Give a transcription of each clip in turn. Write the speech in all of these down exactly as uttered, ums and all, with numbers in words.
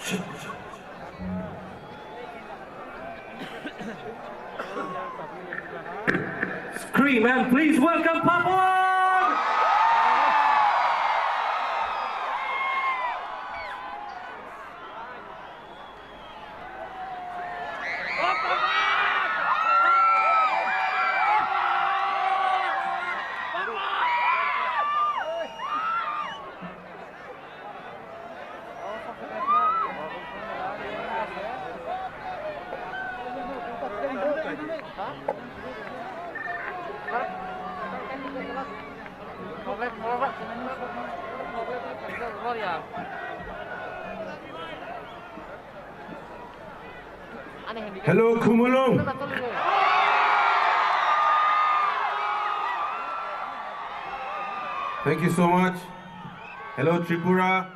Scream and please welcome Papon! Hello, Khumulwng. Thank you so much. Hello, Tripura.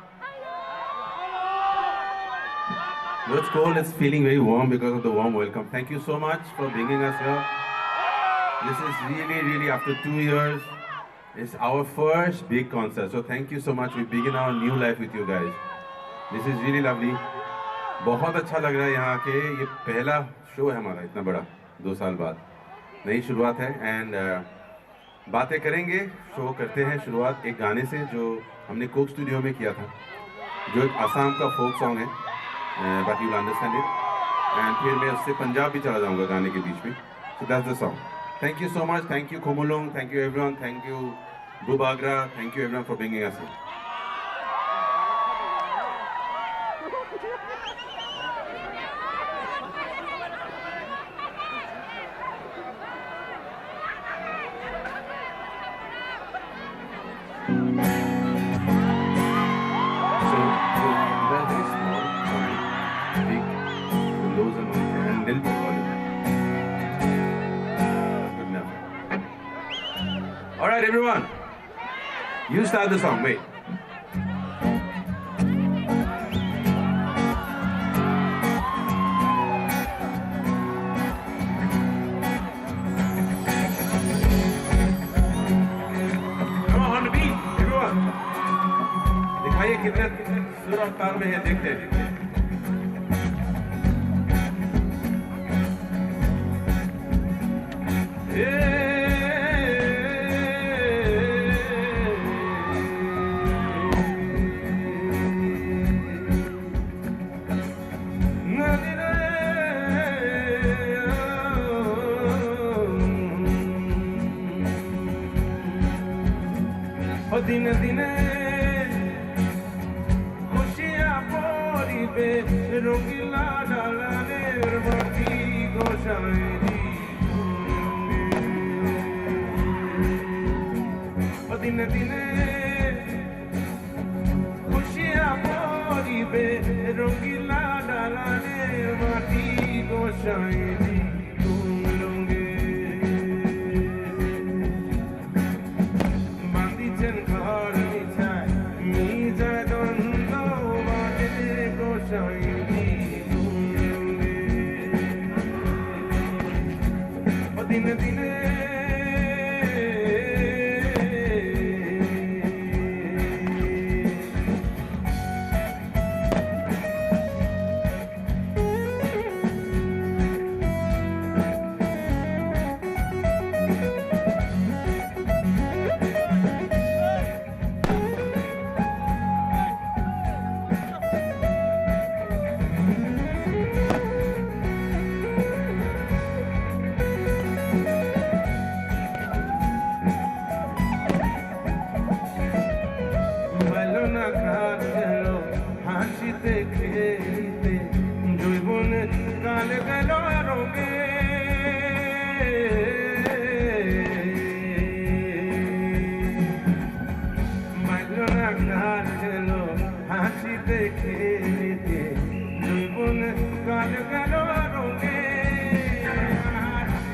Though it's cold, it's feeling very warm because of the warm welcome. Thank you so much for bringing us here. This is really, really after two years. It's our first big concert, so thank you so much. We begin our new life with you guys. This is really lovely. बहुत अच्छा लग रहा है यहाँ के, ये पहला शो है हमारा इतना बड़ा, दो साल बाद नई शुरुआत है। एंड बातें करेंगे, शो करते हैं शुरुआत एक गाने से जो हमने कोक स्टूडियो में किया था, जो एक आसाम का फोक सॉन्ग है, but you understand it. And फिर मैं उससे पंजाब भी चला जाऊंगा गाने के बीच में। So that's the song. Thank you so much. Thank you, Khumulwng. Thank you, everyone. Thank you, Bubagra. Thank you, everyone, for bringing us here. So, we have a very small, fine, big, low and high, and little bit volume. Good enough. All right, everyone. You start the song. Wait. Come on, on the beat, everyone. दिखाइए कितने सुर और ताल में है, देखते हैं। Dine dine khushiyan poribe, rongila dalaner mati gosaini. O dine dine khushiyan poribe, rongila dalaner mati gosaini. Bandi chen khar ni chai, mi jai don do bade gosaini. O dine dine. Balona khat gelo hasite khelte, joibon kal gelo rongge. Balona khat gelo hasite khelte, joibon kal gelo rongge.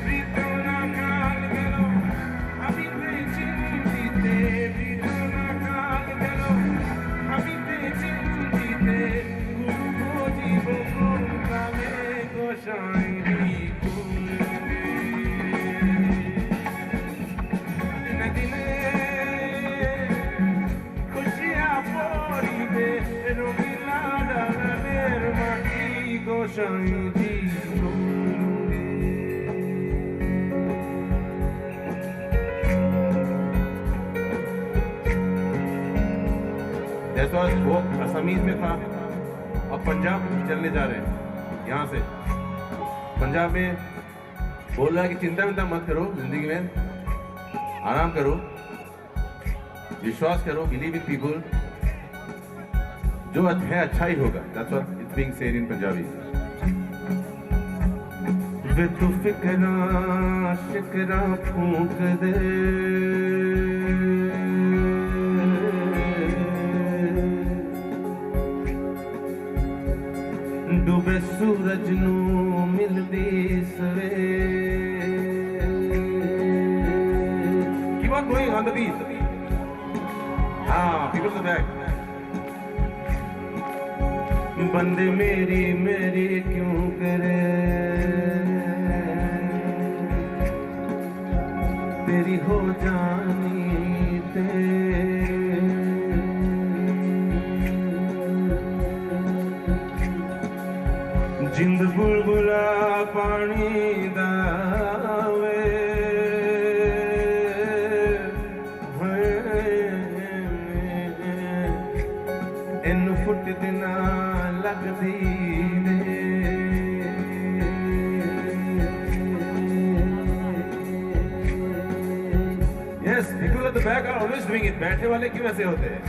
Ritona kal gelo. शायरी बोलूंगे। जैसा वो असमीज में था, अब पंजाब चलने जा रहे हैं यहाँ से। पंजाब में बोल रहा है कि चिंता विंता मत करो, जिंदगी में आराम करो, विश्वास करो, believe in people। जो अच्छ-, है, अच्छा ही होगा। That's what it's being said in Punjabi। वे तू फिकरां शिकरां फूंक दे, डूबे सूरज नू मिलदी सवेर। Keep on going on the beat। हाँ, people are back। बंदे मेरी मेरी क्यों करे, तेरी हो जानी ते। जिंद बुलबुला पानी दा वे। इन फुट दिना लगदी ने। Yes, people at the back are always doing it। बैठे वाले क्यों ऐसे होते हैं?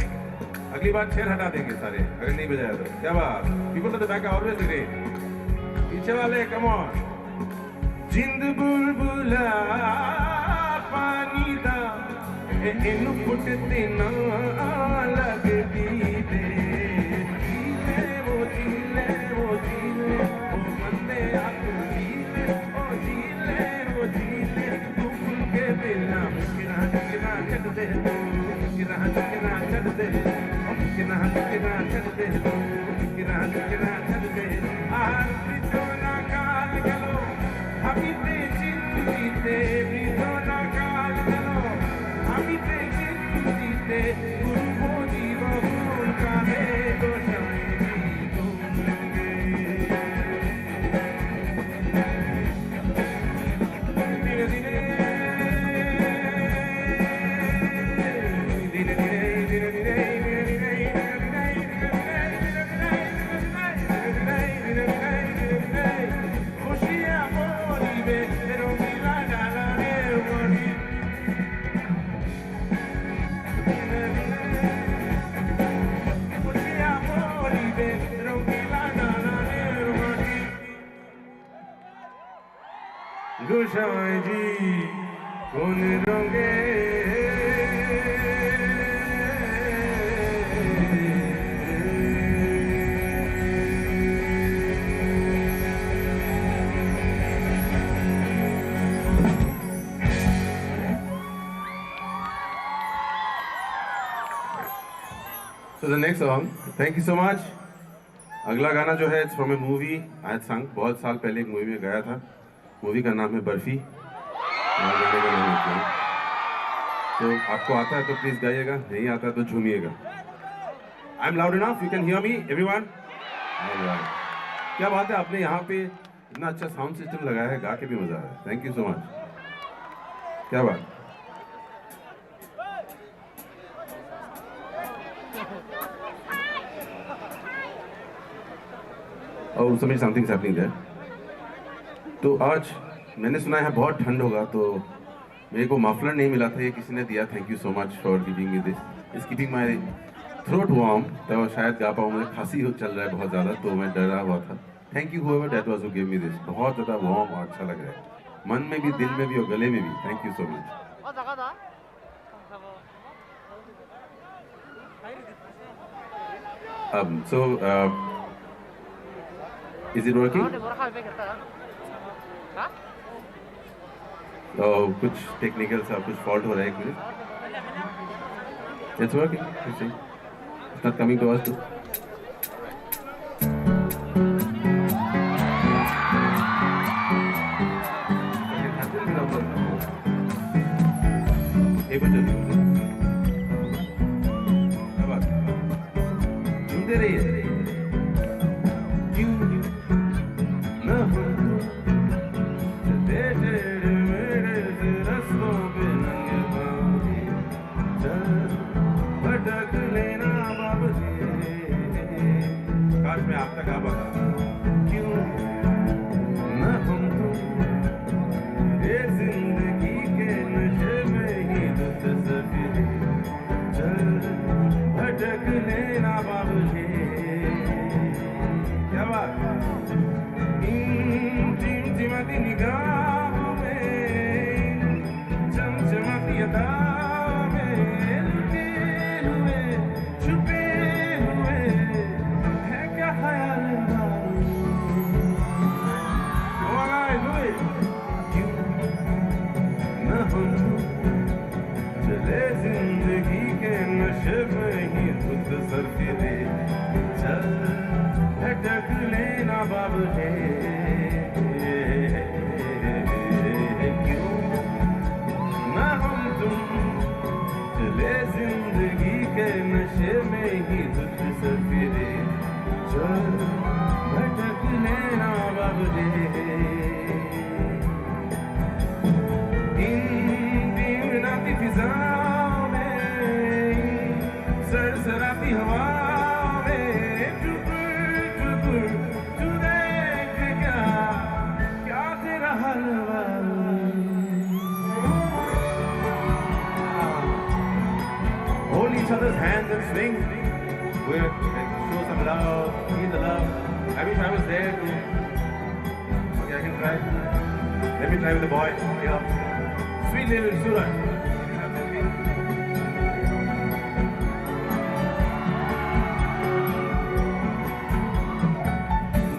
अगली बार chair हटा देंगे सारे, अगर नहीं बजाया तो। क्या बात? People at the back are always great। पीछे वाले, come on। जिंद बुलबुला पानी दा, ए, इनु फुटते ना लगदी दे। जीले वो जीले, वो जीले, वो बंदे आप जीले, वो जीले, वो जीले। गोसाई जी कौन रंगे। So the next song, thank you so much। अगला गाना जो है, it's from a movie I had sung। बहुत साल पहले एक मूवी में गाया था। मूवी का नाम है बर्फी। और गाने का नाम है प्यार। तो आपको आता है तो प्लीज गाइएगा, नहीं आता है तो झूमिएगा। I am loud enough, you can hear me, everyone? All right। क्या बात है, आपने यहाँ पे इतना अच्छा साउंड सिस्टम लगाया है, गा के भी मजा आया। Thank you so much। क्या बात। Oh, something, something's happening there। तो आज मैंने सुना है बहुत ठंड होगा, तो मेरे को मफलर नहीं मिला था, ये किसी ने दिया। Thank you so much for giving me this, it's keeping my throat warm। तो शायद गा पाऊँ, मुझे खांसी हो, चल रहा है बहुत ज़्यादा, तो मैं डरा हुआ था। Thank you whoever that was who gave me this। बहुत ज़्यादा वार्म और अच्छा लग रहा है, मन में भी, दिल में भी और गले में भी। Thank you so much। Um, so, uh, is it working? तो कुछ टेक्निकल सा कुछ फॉल्ट हो रहा है कुछ। It's working, you see। It's not coming to us too। एक बार जल्दी। क्या बात है? सुनते रहिए। क्यों? मैं आप तक आ पाता। क्यों ना हम तुम ये जिंदगी के नशे में ही धुत सफिरे, चल भटक लेना बाबूजी। क्या बात। इन टिमटिमाती निगाहों में, चमचमाती अदाओं में, लुटे हुए, छुपे हुए है क्या ख्याल बाबू? All right, do it. क्यों ना हम चले जिंदगी के नशे में ही खुद सर फिरे, चल भटक लेना बाबूजी। क्यों ना हम तुम चले जिंदगी के नशे में ही खुद सर फिरे, चल भटक लेना बाबूजी। इन टिमटिमाती फिजाओं में, सरसराती हवाओं में, टुकुर टुकुर तू देखेगा, क्या तेरा हाल हुआ? Hold each other's hands and swing. We're, show some love, feel the love. I wish I was there to Okay, I can try. Let me try with the boy. Yeah. Sweet little Suraj.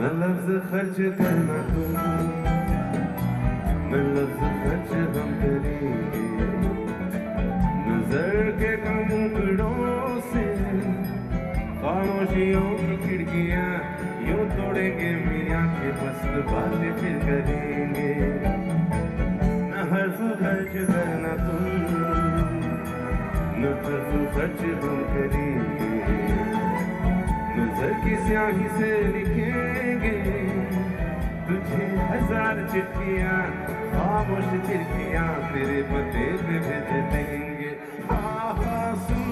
ना लफ्ज खर्च करना तुम, ना लफ्ज खर्च हम करेंगे। नजर के कम टुकड़ों से खामोशियों की खिड़कियां यूं तोड़ेंगे, मियाँ के मस्त बातें फिर करेंगे। न हर्फ खर्च करना तुम, न हर्फ खर्च हम करेंगे। नजर की स्याही से लिखेंगे तुझे हजार चिट्ठियाँ, खामोश खिड़कियाँ तेरे पते पे भेज देंगे। आहा, सुन,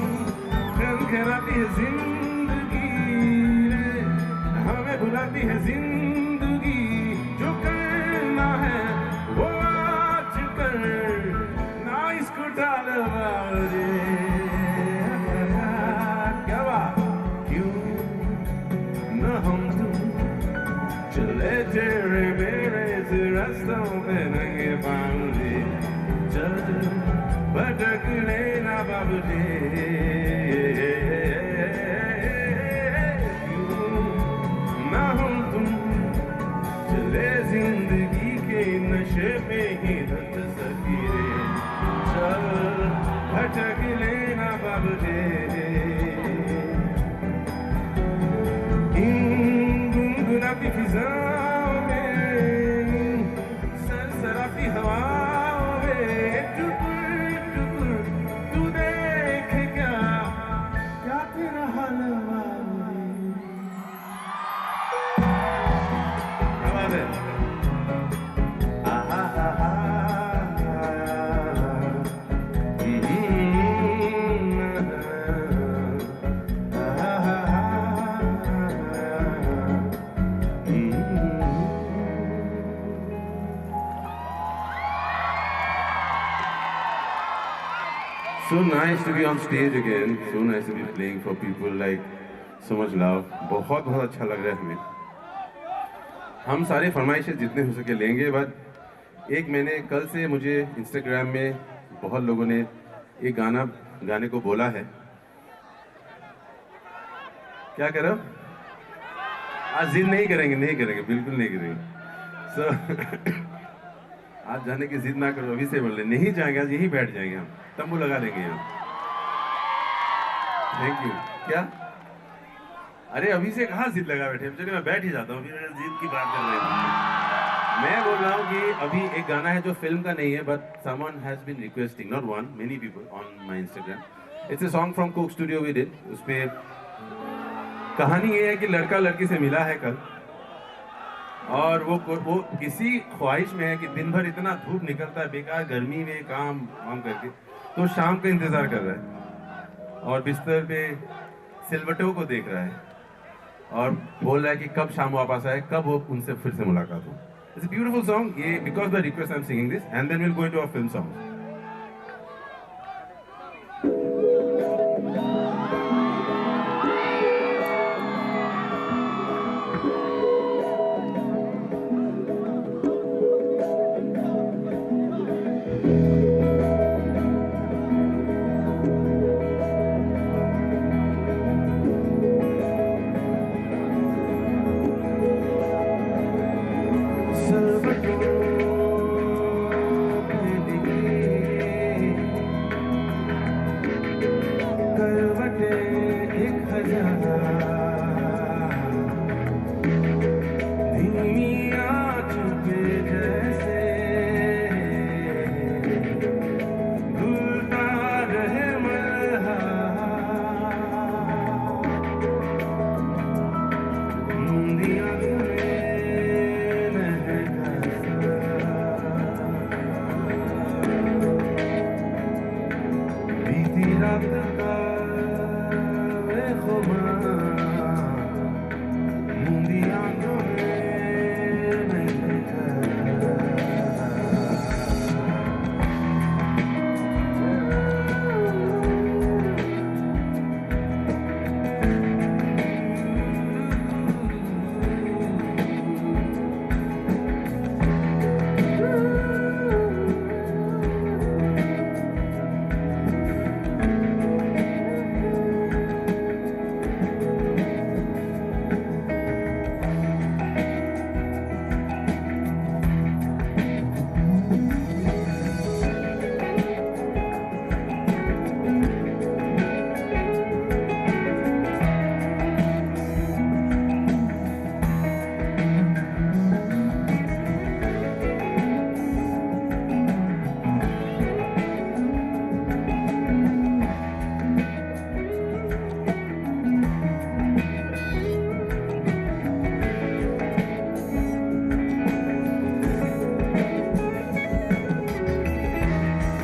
खनखनाती है जिंदगी रे, हमें बुलाती है जिंदगी। जो करना है वो आज कर, ना इसको टाल बाबूजी। क्या बात? क्यों ना हम तुम चले तेरे मेरे से रास्तों पे नंगे पाँव जी, चल भटक लेना बाबूजी। क्यों ना हम तुम चले जिंदगी के नशे में ही धुत सफिरे, चल भटक लेना बाबूजी। इन गुनगुनाती फिजाओं में, सरसराती हवाओं में, टुकुर टुकुर तू देखे क्या, क्या तेरा हाल हुआ? क्या बात है? आहा, हा, हा, हा। So nice to be on stage again. So nice to be playing for people, like, so much love. बहुत बहुत अच्छा लग रहा है हमें। हम सारे फरमाइशें जितने हो सके लेंगे, but एक मैंने कल से, मुझे Instagram में बहुत लोगों ने एक गाना गाने को बोला है। क्या करो? आज जिद नहीं करेंगे, नहीं करेंगे, बिल्कुल नहीं करेंगे। So आज जाने की जिद ना करो, अभी से बोल रहे, नहीं जाएंगे, आज यहीं बैठ जाएंगे हम, तंबू लगा लेंगे यहाँ। Thank you. क्या? अरे, अभी से कहाँ जिद लगा बैठे हम? चलिए, मैं बैठ ही जाता हूँ, फिर जिद की बात कर रहे हैं। मैं बोल रहा हूँ कि अभी एक गाना है जो फिल्म का नहीं है, but someone has been requesting, not one, many people on my Instagram. It's a song from Coke Studio we did. उस पे कहानी ये है कि लड़का लड़की से मिला है कल, और वो वो इसी ख्वाहिश में है कि दिन भर इतना धूप निकलता है, बेकार गर्मी में काम वाम करके, तो शाम का इंतजार कर रहा है और बिस्तर पे सिलवटों को देख रहा है। और बोल रहा है कि कब शाम वापस आए, कब वो उनसे फिर से मुलाकात हो। It's a beautiful song. ये because by request I'm singing this, and then we'll go into our film songs. करवटें एक हजार, धीमी आंच पे जैसे घुलता रहे मल्हार। मुंदिया तुम्हें महका सा। बीती रात का वे खुमार, मुंदिया तुम्हें महका।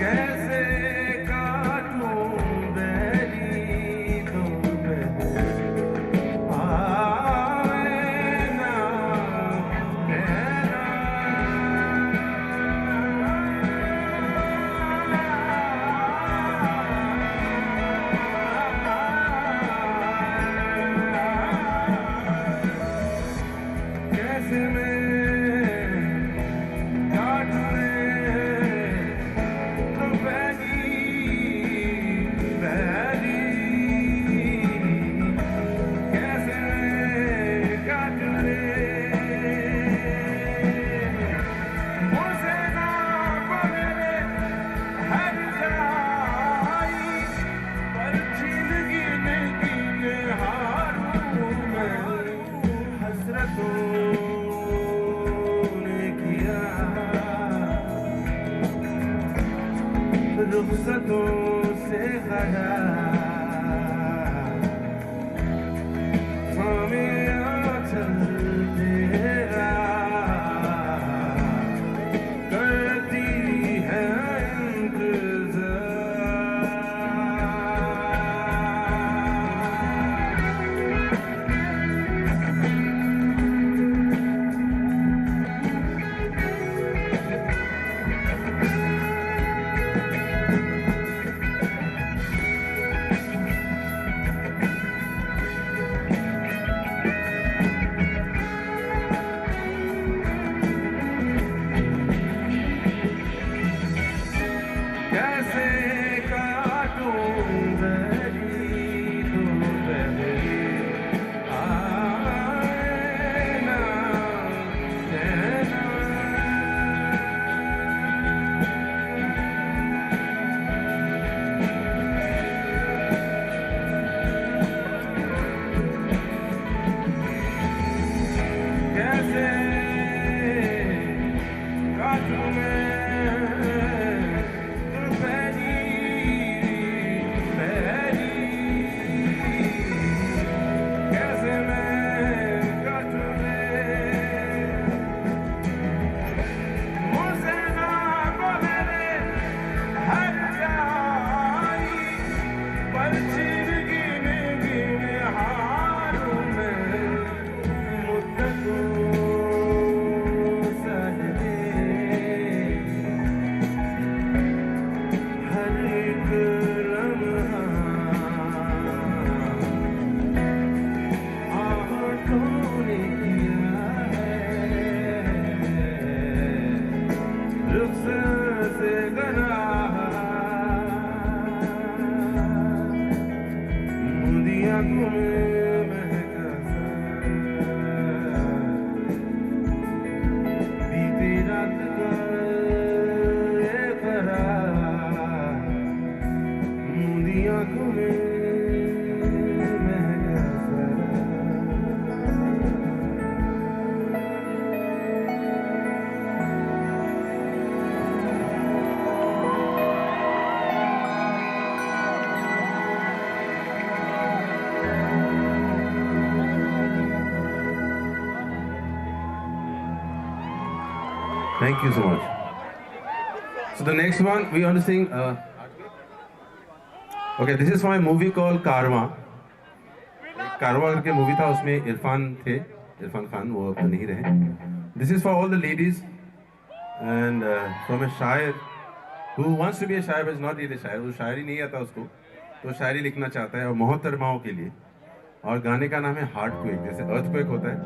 कैसे काटूं बैरी दो बहर, आवे ना नैना। कैसे मैं काटूं रे तो बैरी, बैरी, कैसे मैं काटूं रे। मुझे ना पकड़े हर जाई, पर जिंदगी में गिन हारूं मैं। हसरतों ने किया रुखसतों से करार, थामे आंचल तेरा, करती है इंतजार। कैसे काटूं बैरी दो बहर, आवे ना नैना। कैसे काटूं मैं Thank you so much. So the next one we want to sing. Uh, okay, this is for a movie called Karma. Karma करके मूवी था, उसमें इरफान थे, इरफान खान, वो अब तो नहीं रहे. This is for all the ladies and uh, from a शायर who wants to be a शायर but is not really a शायर. वो शायरी नहीं आता उसको, तो शायरी लिखना चाहता है, और मोहतरमाओं के लिए. और गाने का नाम है हार्ट क्वेक. जैसे अर्थक्वेक होता है,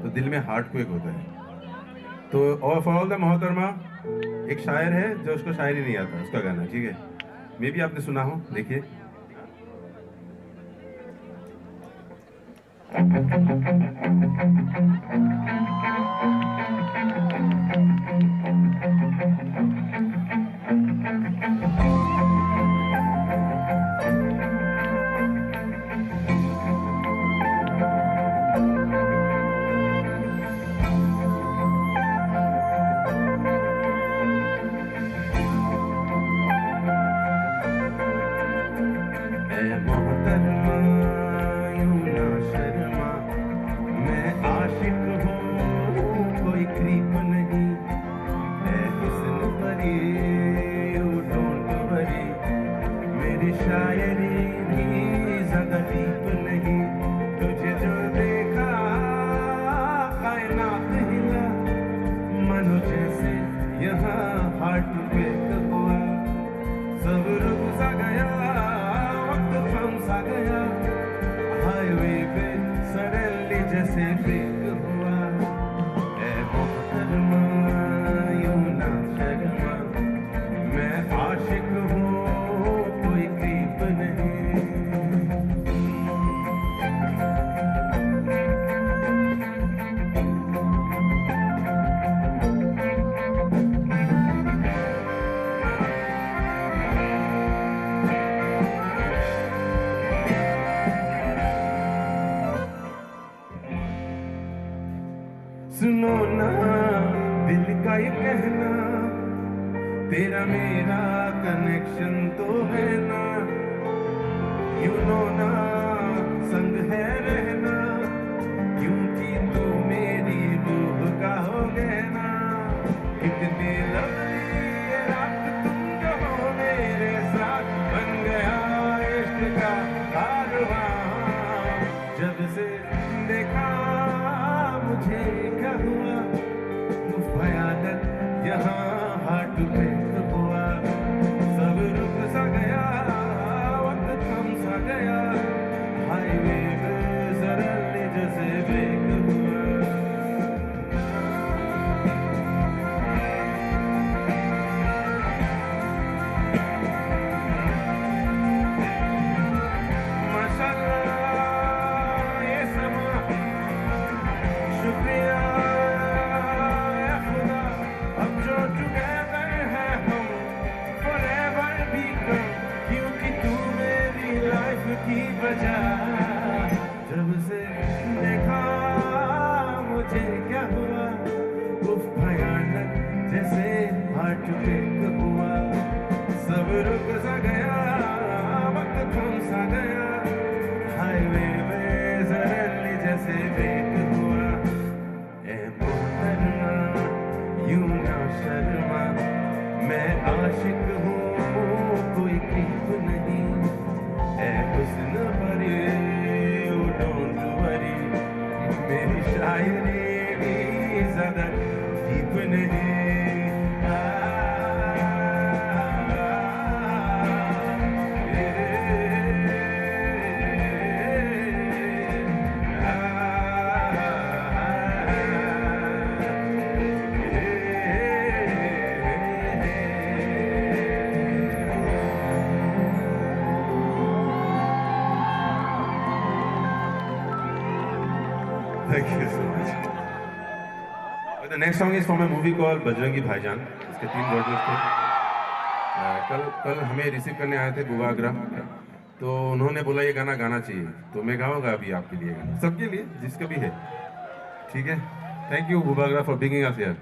तो दिल में हार्ट क्वेक होता है. तो और फॉर ऑल द मोहतरमा, एक शायर है जो उसको शायरी नहीं आता, उसका गाना, ठीक है? मे बी आपने सुना हो, देखिए. ए मोहतरमा, यूं ना शर्मा, मैं आशिक हूँ, कोई क्रीप नहीं. ए हुस्न परी, you don't worry, मेरी शायरी भी ज्यादा डीप नहीं. तुझे जो देखा, कायनात हिला, मानो जैसे यहाँ हार्ट ब्रेक हुआ. सब रुक सा गया, वक्त थम सा गया, हाईवे पे सडनली जैसे ब्रेक हुआ. ए मोहतरमा, यूं ना शर्मा, मैं आशिक हूँ, कोई क्रीप नहीं. सुनो ना, दिल का ये कहना, तेरा मेरा कनेक्शन तो है ना. यू नो ना, संग है रहना, क्योंकि तू मेरी रूह का हो गहना. कितनी लवली ये रात, तुम जो हो मेरे साथ, बन गया इश्क का कारवां. जब से देखा, मुझे क्या हुआ, उफ भयानक, यहाँ हार्ट ब्रेक हुआ. सब रुक सा गया, वक्त थम सा गया, हाईवे पे सडनली जैसे ब्रेक हुआ. माशाल्लाह, ये समा, शुक्रिया या खुदा, अब जो टुगेदर है हम, फॉरएवर भी कम, क्योंकि तू मेरी लाइफ की वजह. जब से देखा, मुझे क्या हुआ, उफ भयानक, जैसे हार्ट ब्रेक हुआ. सब रुक सा गया, वक्त थम सा गया, हाईवे में सडनली जैसे ब्रेक हुआ. ए मोहतरमा, यूं ना शर्मा, मैं आशिक हूँ, कोई क्रीप नहीं. ए हुस्न परी, you don't worry, मेरी शायरी भी ज्यादा डीप नहीं. आ, आ, आ, ए, ए, ए, आ, आ, आ, Thank you so much. The next song is from a movie called Bajrangi भाईजान. इसके तीन वर्जन थे. अ, कल कल हमें रिसीव करने आए थे बुबागरा, तो उन्होंने बोला ये गाना गाना चाहिए, तो मैं गाऊंगा अभी आपके लिए गाना, सबके लिए जिसका भी है, ठीक है? Thank you Bubagra for bringing us here.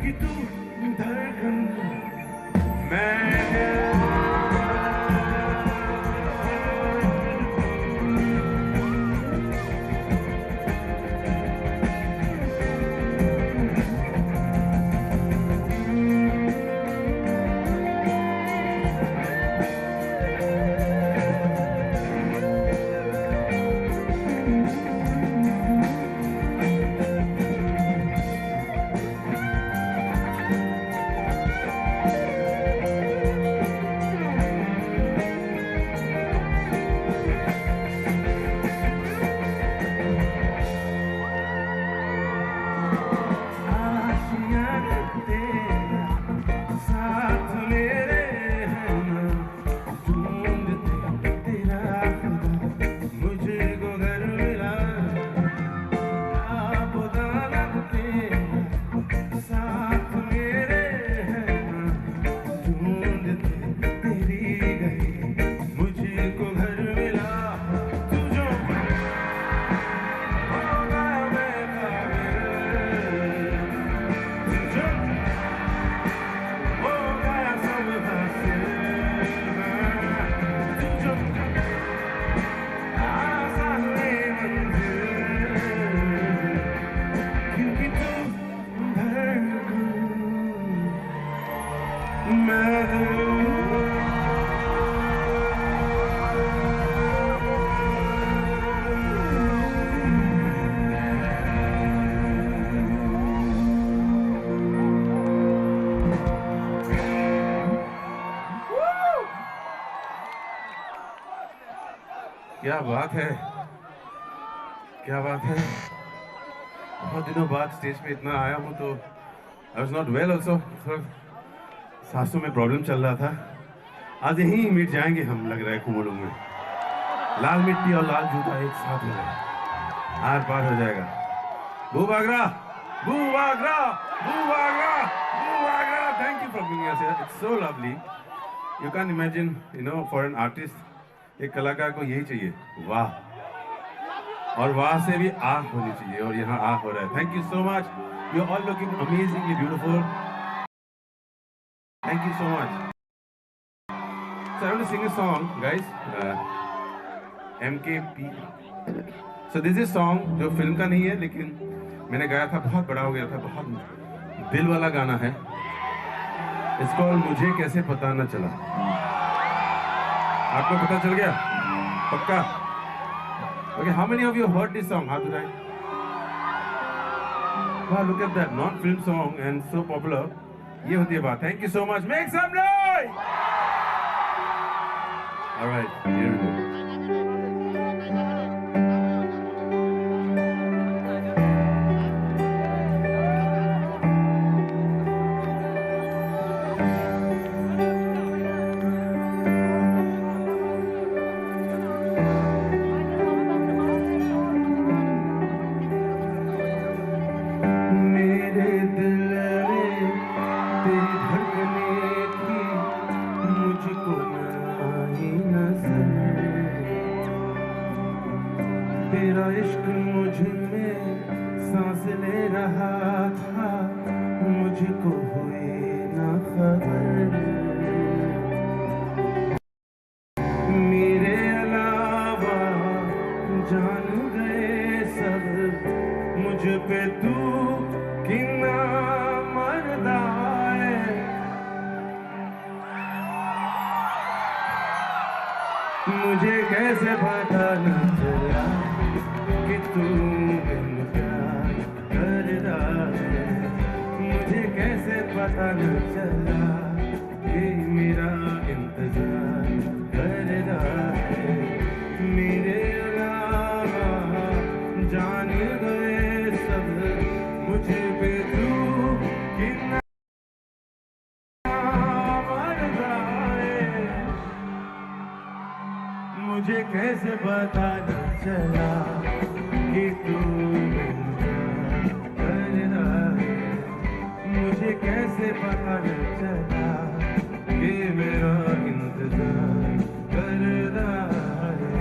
कि तू धड़कन मैं क्या बात है, क्या बात है। बहुत दिनों बाद स्टेज पे इतना आया हूँ तो I was not well also। थोड़ा सांसों में प्रॉब्लम चल रहा था। आज यहीं मिट जाएंगे हम, लग रहा है कुमोलुंग में। लाल मिट्टी और लाल जूता एक साथ हो गए, आर पार हो जाएगा। Bubagra, Bubagra, Bubagra, Bubagra। Thank you for being here। It's so lovely। You can't imagine, you know, for an artist, एक कलाकार को यही चाहिए, वाह। और वाह से भी आह होनी चाहिए, और यहाँ आह हो रहा है। Thank you so much। You all looking amazingly beautiful। Thank you so much। So I want to sing a song, guys। Uh, M K P। So this is song जो फिल्म का नहीं है, लेकिन मैंने गाया था, बहुत बड़ा हो गया था, बहुत दिल वाला गाना है। It's called मुझे कैसे पता न चला। आपको पता चल गया? पक्का? Okay, how many of you heard this song? हाथ उठाएं। Wow, look at that, not film song and so popular। ये होती है बात। Thank you so much। Make some noise। All right, here we go। मेरे दिल में तेरी धड़कने थी, मुझको न आई नजर। तेरा इश्क मुझ में सांस ले रहा था, मुझको हुई ना खबर। मेरे अलावा जान गए सब, मुझ पे तू कितना मरदा है। मुझे कैसे पता न चला कि तू बिन प्यार करदा है। मुझे कैसे पता न चला ये मेरा इंतजार कर रहा है। मेरे अलावा जान गए सब, मुझ पे तू कितना मरदा है। मुझे कैसे पता न चला कि तू इंतजार कर रहा है। मुझे कैसे पता न चला कि मेरा इंतजार कर रहा है।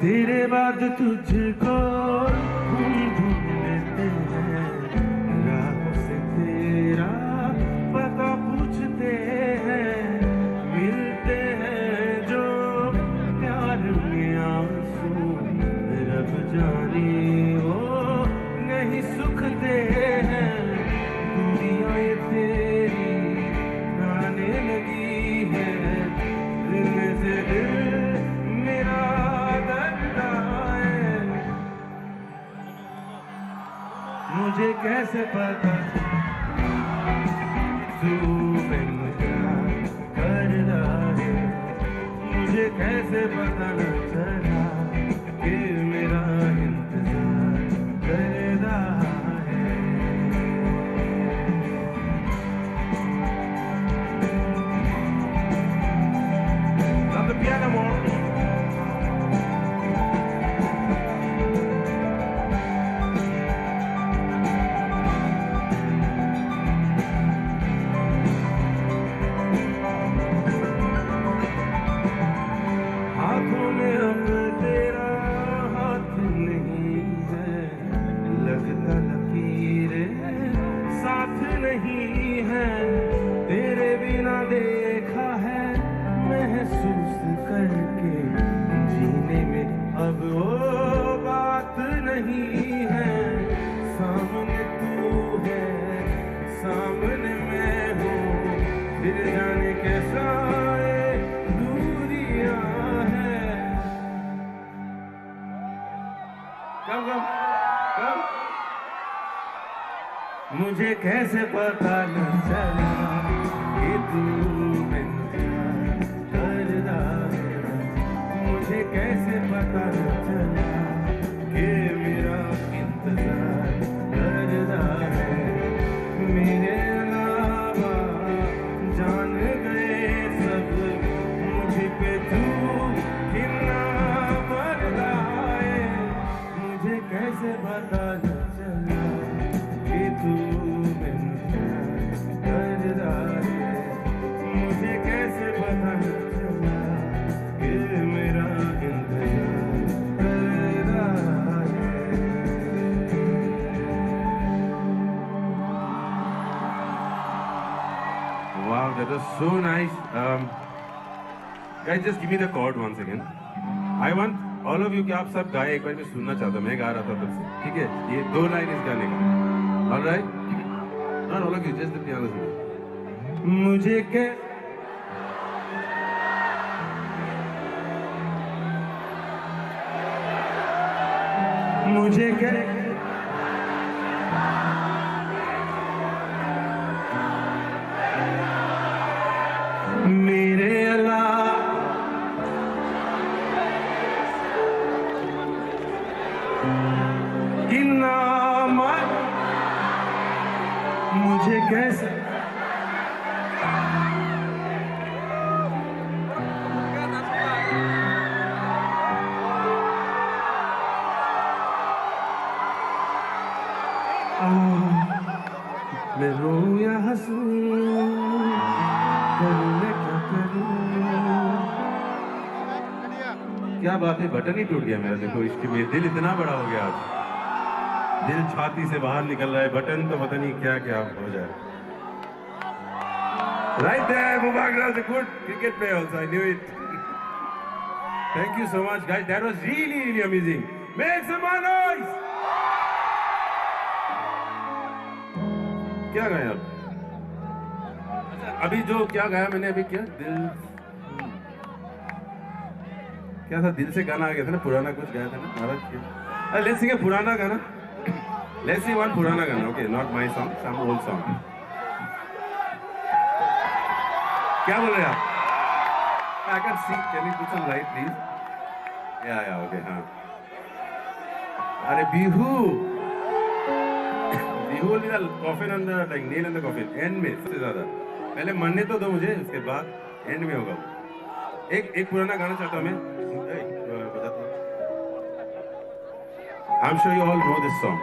तेरे बाद तुझको हम ढूंढते हैं, राहों से तेरा पता पूछते हैं, मिलते हैं जो प्यार में आंसू, रब जाने वो नहीं सुखते हैं। दुनिया ये तेरी आने लगी है, दिल से दिल मेरा दर्द है। मुझे कैसे पता तू बिन क्या करता है, मुझे कैसे पता न चला कि मेरा इंतजार कर रहा है। Not the piano more. हाथों में अब तेरा हाथ नहीं है, लगता लकीरें साथ नहीं है। तेरे बिना देखा है महसूस करके, जीने में अब वो बात नहीं है। सामने तू है, सामने मैं हूँ, फिर जाने कैसा ये दूरियां है। Come, come, come. मुझे कैसे पता न चला कि तू बिन क्या करता है, मुझे कैसे पता न चला कि मेरा इंतजार करता है। मेरे अलावा जान गए सब मुझ पे तू कितना मरता है। मुझे कैसे पता न चला कि तू बिन क्या करता है, मुझे कैसे पता न चला कि मेरा इंतजार करता है। Wow, that was so nice. Um, guys, just give me the chord once again. I want all of you कि आप सब गाए, एक बार मैं सुनना चाहता हूँ, मैं गा रहा था तब से, ठीक है? ये दो लाइन इस गाने का। All right? Not all of you, just the piano. मुझे कै मुझे कै मेरे अलावा किन्ना मर मुझे कैसे मैं रोऊं या हंसूं, करूं मैं क्या करूं? क्या बात है, बटन ही टूट गया मेरा। देखो, इसके लिए दिल इतना बड़ा हो गया आज, दिल छाती से बाहर निकल रहा है, बटन तो पता नहीं क्या क्या हो जाए। Right there, Mubagras, a good cricket player also, I knew it. Thank you so much, guys. That was really, really amazing. Make some more noise. क्या गाया आप? अभी जो क्या गाया मैंने अभी, क्या दिल, क्या था, दिल से गाना आ गया था ना, पुराना कुछ गाया था ना, महाराज के। अरे, let's sing a पुराना गाना। Let's sing one पुराना गाना, okay, not my song, some old song. क्या बोल रहे हैं आप? I can see, can you put some light, please? Yeah, yeah, okay, हाँ। अरे, Bihu. Behold the coffin and the, like, nail in the coffin. End में सबसे ज्यादा। पहले मरने तो दो मुझे, उसके बाद end में होगा। एक, एक पुराना गाना चाहता हूँ मैं। ए, बजा तो। I'm sure you all know this song.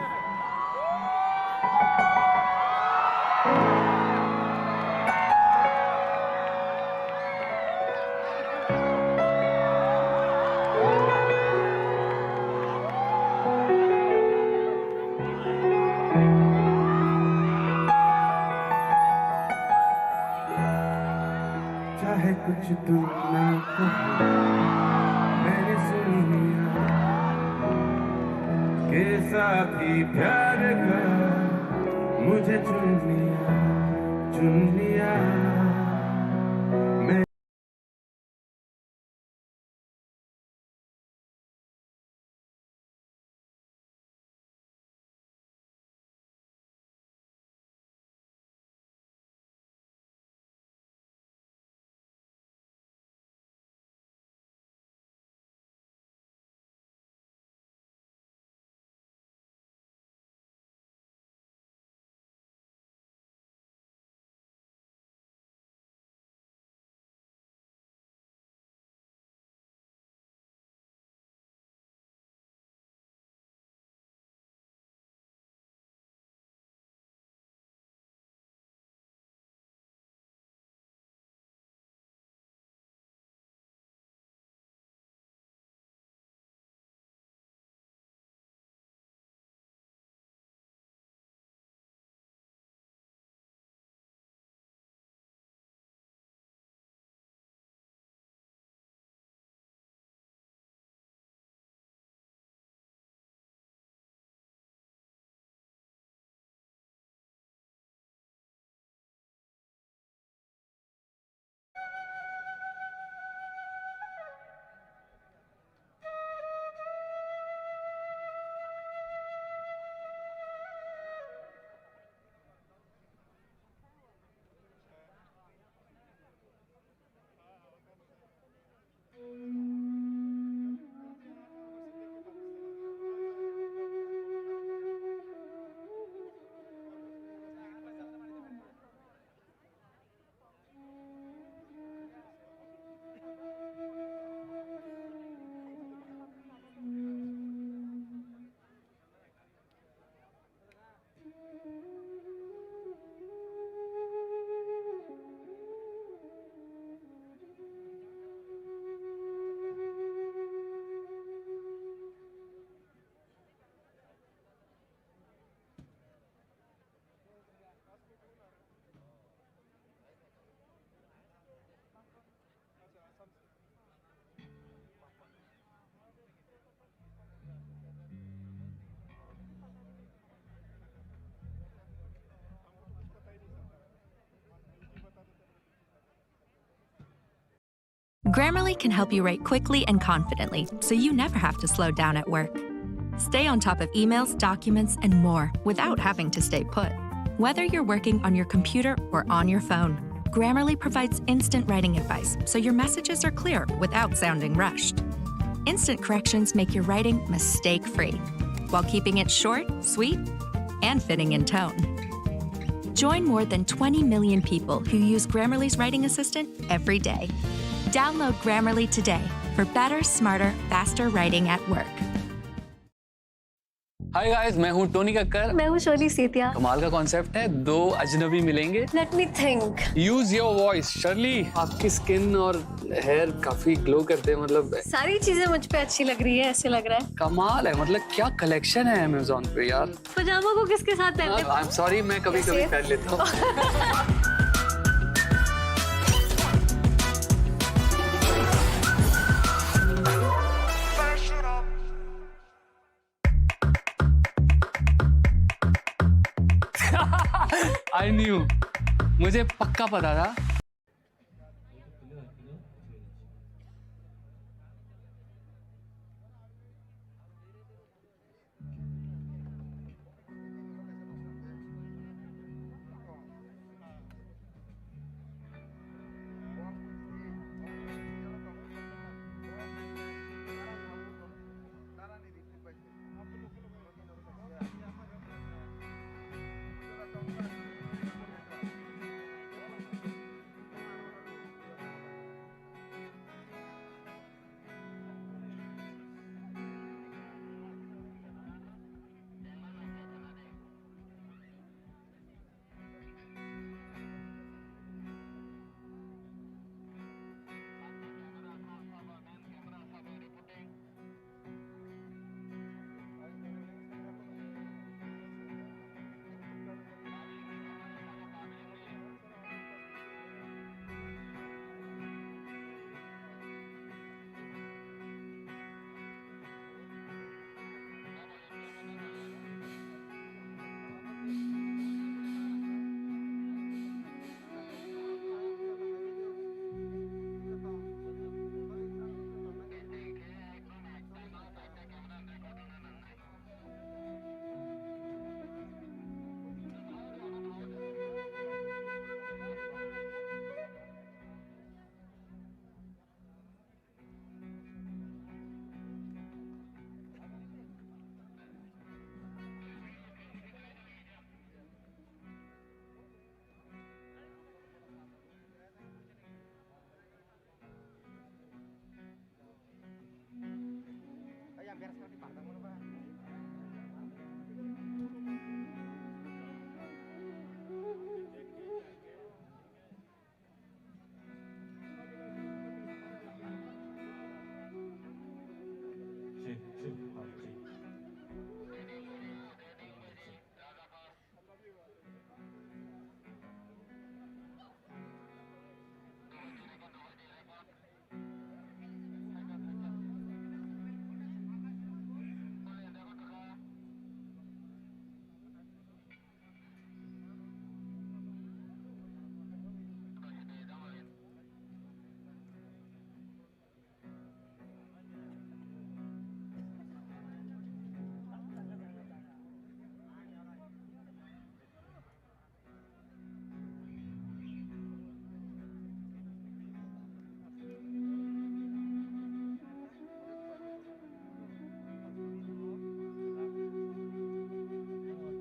चाहे कुछ तुम ना कहो, मैंने सुन लिया के साथी प्यार का मुझे चुन लिया, चुन लिया। मैं Grammarly can help you write quickly and confidently, so you never have to slow down at work. Stay on top of emails, documents, and more without having to stay put. Whether you're working on your computer or on your phone, Grammarly provides instant writing advice so your messages are clear without sounding rushed. Instant corrections make your writing mistake-free, while keeping it short, sweet, and fitting in tone. Join more than twenty million people who use Grammarly's writing assistant every day. Download Grammarly today for better, smarter, faster writing at work. Hi guys, मैं हूं टोनी कक्कर। मैं हूं शर्ली सेतिया। कमाल का कॉन्सेप्ट है, दो अजनबी मिलेंगे। Let me think. Use your voice, Shirley. आपकी स्किन और हेयर काफी ग्लो करते हैं, मतलब। सारी चीजें मुझ पे अच्छी लग रही है, ऐसे लग रहा है। कमाल है, मतलब क्या कलेक्शन है अमेज़न पे यार। पजामा को किसके साथ पहनते? आई एम सॉरी, मैं कभी कभी ऐसे? पहन लेता हूँ। आई न्यू, मुझे पक्का पता था।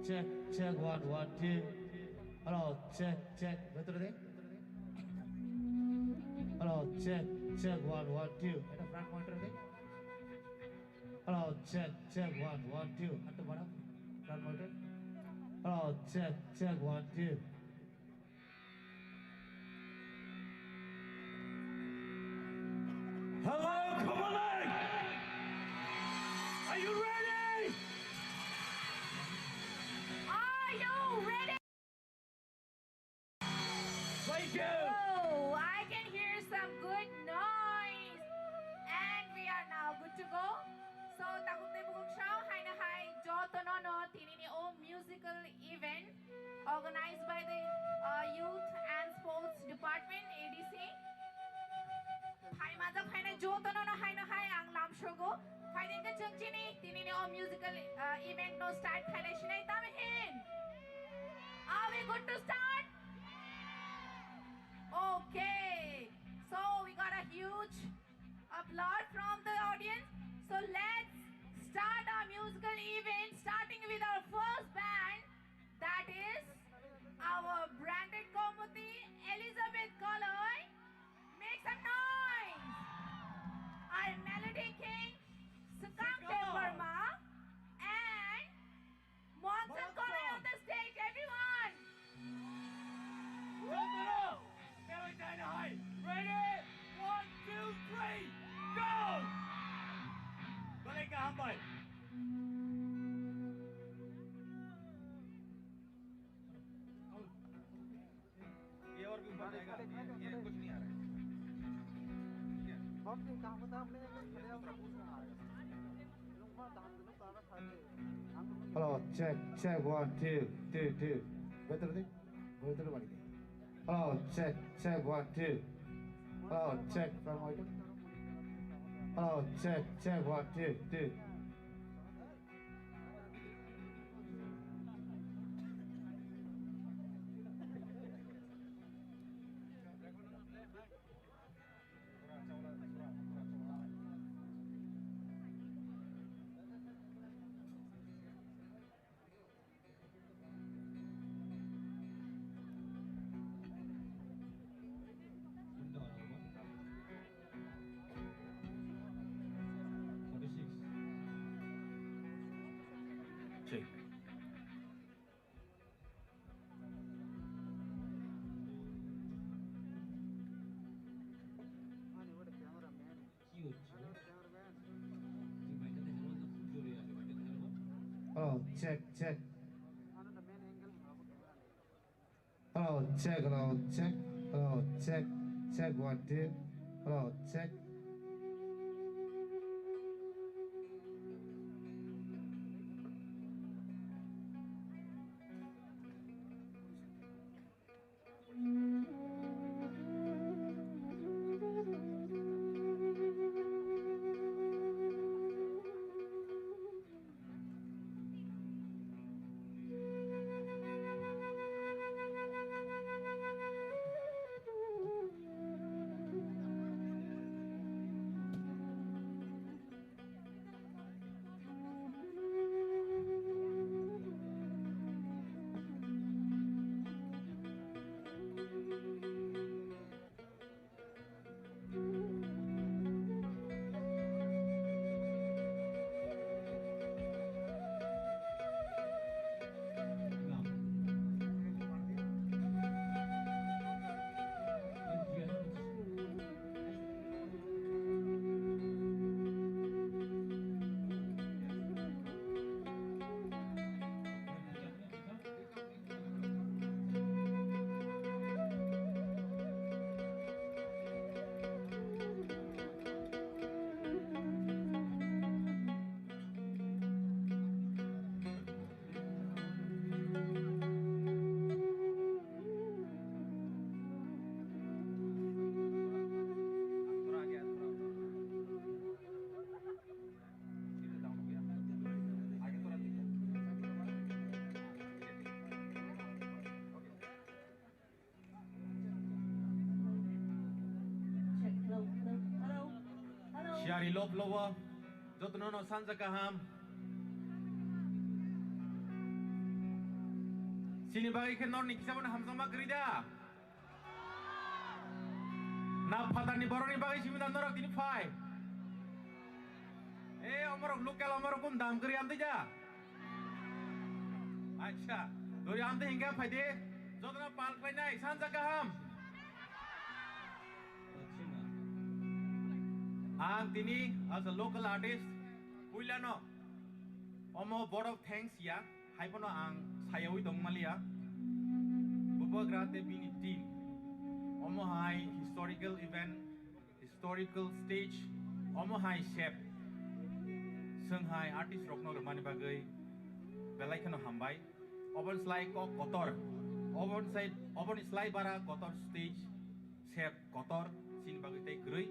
Check, check, one, one, two. Hello, check, check. Better deh. Hello, check, check, one, one, two. At the front monitor deh. Hello, check, check, one, one, two. At the bottom, front monitor. Hello, check, check, one, two. Hello, Khumulwng! Are you ready? Are you ready? Thank you. Oh, I can hear some good noise. And we are now good to go. So, takhuk tei bukhuk srao haino hai jotono no tinini o musical event organized by the, uh, Youth and Sports Department, A D C. Phaimajak phainai jotono no haino hai ang lamsogo. Phaidengkhe chwng chini tinini o musical, uh, event no start khailai sinai, tamo hin? Are we good to start? Okay. So we got a huge applause from the audience. So let's start our musical event, starting with our first band, that is our branded committee, Elizabeth Koloi. Make some noise. Our melody king, Sukang Debbarma, and Monson Koloi on the stage, everyone. Jotono, Teroi Taina Hai. Ready? One, two, three, go! Balai ka hambai. ये और भी ऊपर जाएगा, ये, ये कुछ नहीं आ रहा है। ठीक है। Hello, check, check, one, two, two, two. Better deh? Better balik. Hello, check, check, one, two. Hello, check, from my. Hello, check, check, one, two, two. Check. কি হচ্ছে? তুই বাইকটাতে হেলমেট না, খুব জোরে আছে, বাইকটাতে helmet. Oh, check, check. Hello, check, hello, check, hello, check, check, one, two, hello, check. Siyari lop lobo, jotono no sanja kaham. Chini bagwi khe norni kisa bono hamjakma kwrwi da? Na phatarni borokni bagwi simi da norok tini phai? E, omorok local omorok kun dam kwrwi amtwi da? Acha, dori amtwi hingke phai de. Jotono pal khlainai, sanja kaham. Ang tini as a local artist, puilano omo vote of thanks ya, hai phano ang sayawi tongmaliya. Bubagra tei bini team, omo hai historical event, historical stage, omo hai sep swnghai artist rokno rwmani bagwi belai kheno hambai. Oboni slai kok kotor, oboni sai, oboni slai bara kotor stage, sep kotor, chini bagwi tei kwrwi.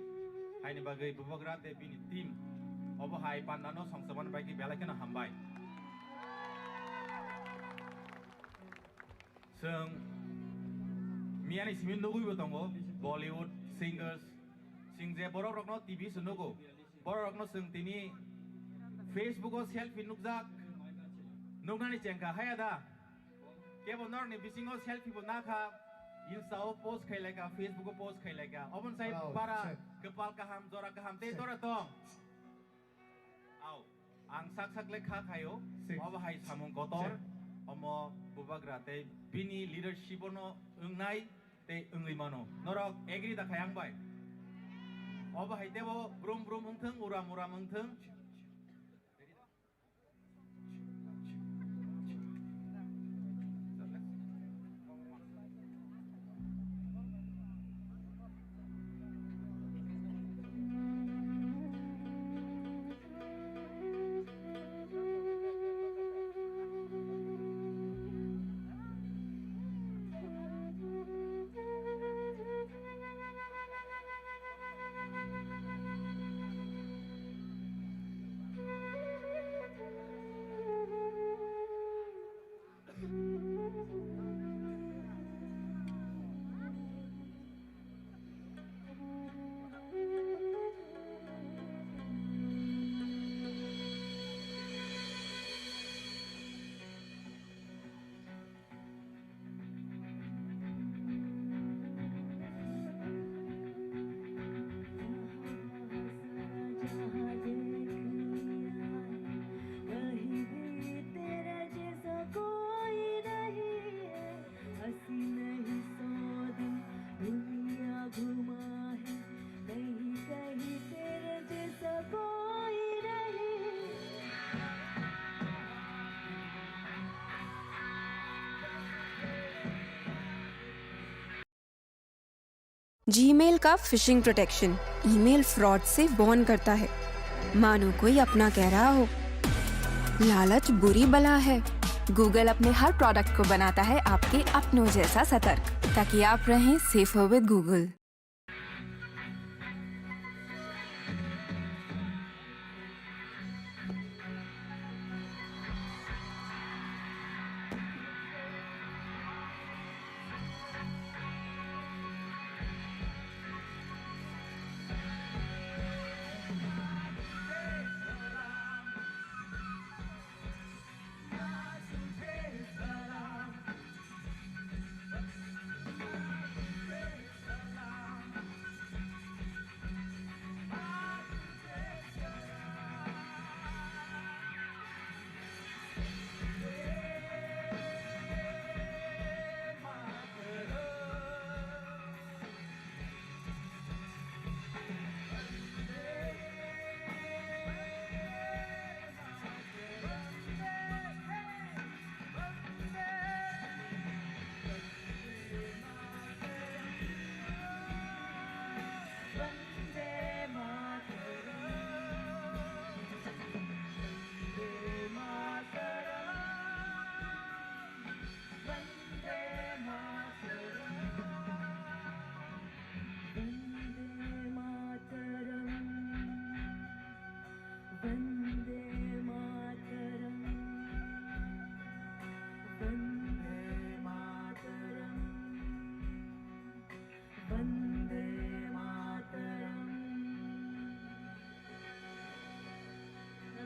Haini bagwi Bubagra tei bini team obo hai pandano songchomani bagwi belai kheno hambai. Chwng miyani simi nugwibo tongo, Bollywood singers, chwng je borok rokno T V se nugo, borok rokno chwng tini Facebook o selfie nukjak, nuknani chengkha haya da? Kebo norokni bisingo selfie bo nakha, Insta o post khailaika, Facebook o post khailaika, oboni sai para kwpal kaham, jora kaham tei tora tong. Au, ang sak sak le kha khaio, obo hai samung kotor, omo Bubagra tei bini leadership ono wngnai tei wngwi mano. Norok agree da khai ang bai? Obo hai tebo brum brum wngthwng, uram uram wngthwng. Gmail का fishing protection, email fraud से वार्न करता है। मानो कोई अपना कह रहा हो। लालच बुरी बला है। Google अपने हर प्रोडक्ट को बनाता है आपके अपनों जैसा सतर्क, ताकि आप रहें safer with Google।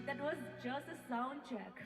That was just a sound check.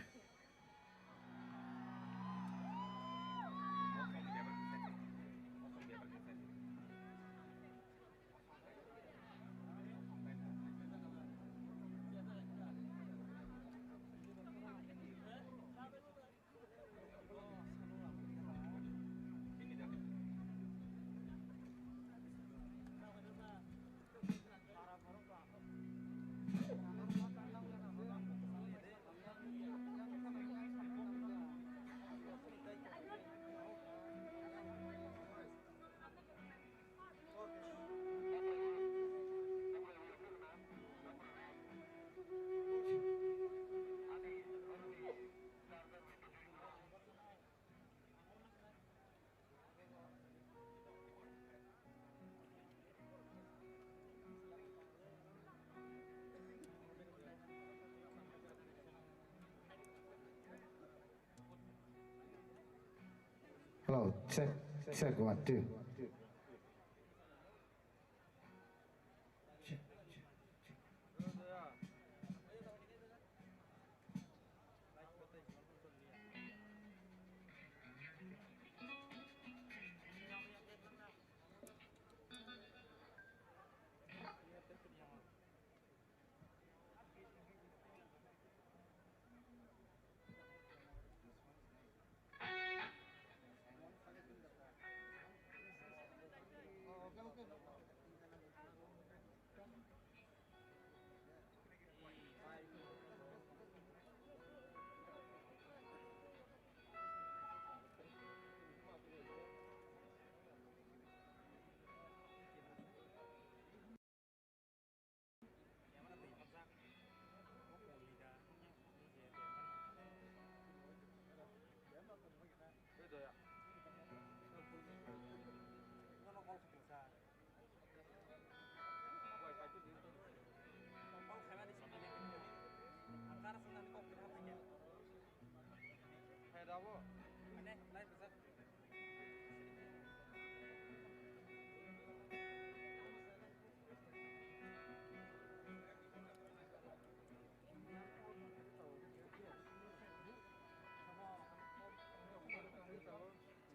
Oh, check, check, one, two.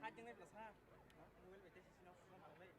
Charging nai bwla sa. Mobile bai tei sisi no phone manglai.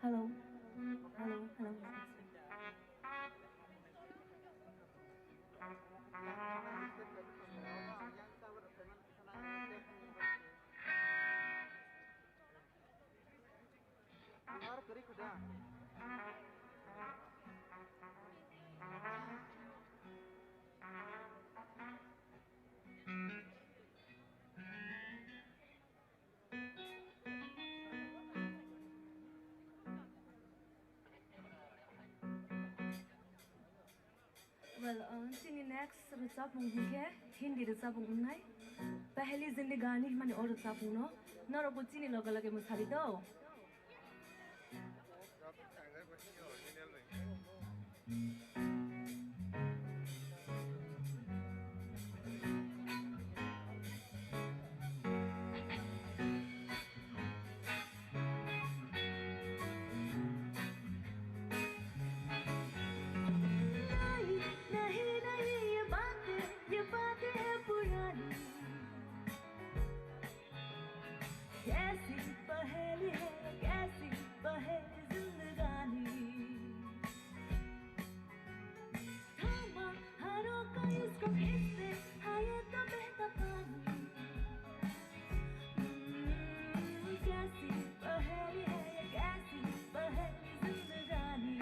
Hello. Hello, hello. Well, uh, chini next rwchapmung hinkhe Hindi rwchapmung wngnai. Pehli Zindagani hwnmani o rwchapmungno norokbo chini loge loge mwsadi do. नहीं, नहीं, ये बातें, ये बातें हैं पुरानी। कैसी पहेली है, कैसी पहेली जिंदगानी। थामा हारों का इसको किसने, है ये तो बहता पानी। हम्म, कैसी पहेली है ये, कैसी पहेली जिंदगानी।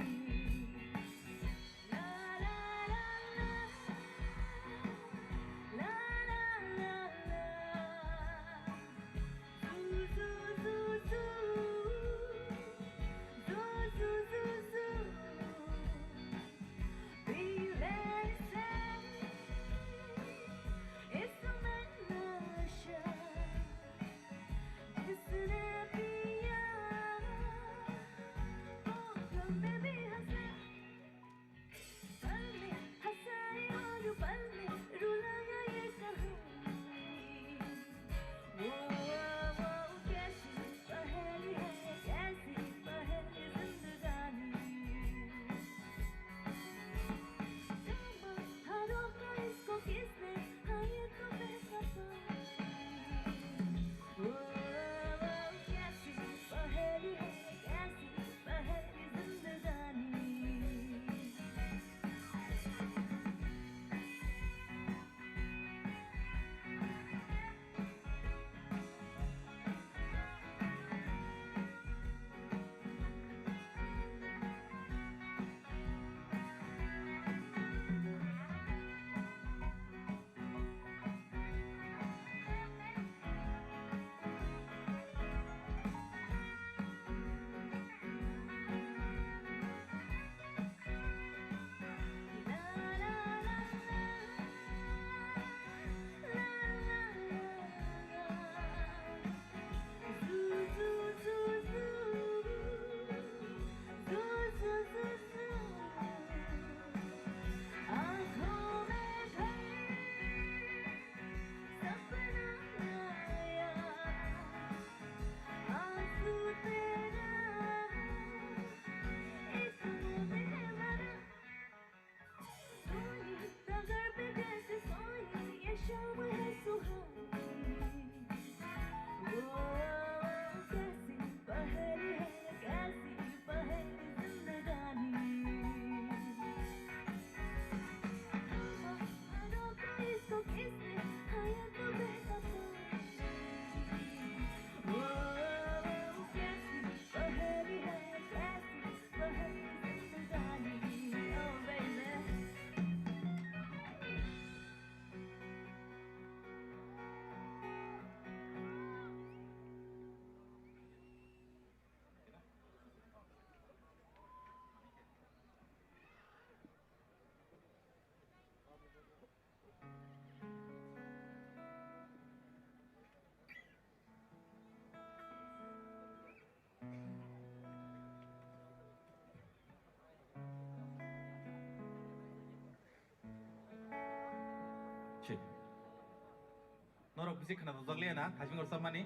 Norok bisi khwnathokjak liya na, Haising Rosapmani?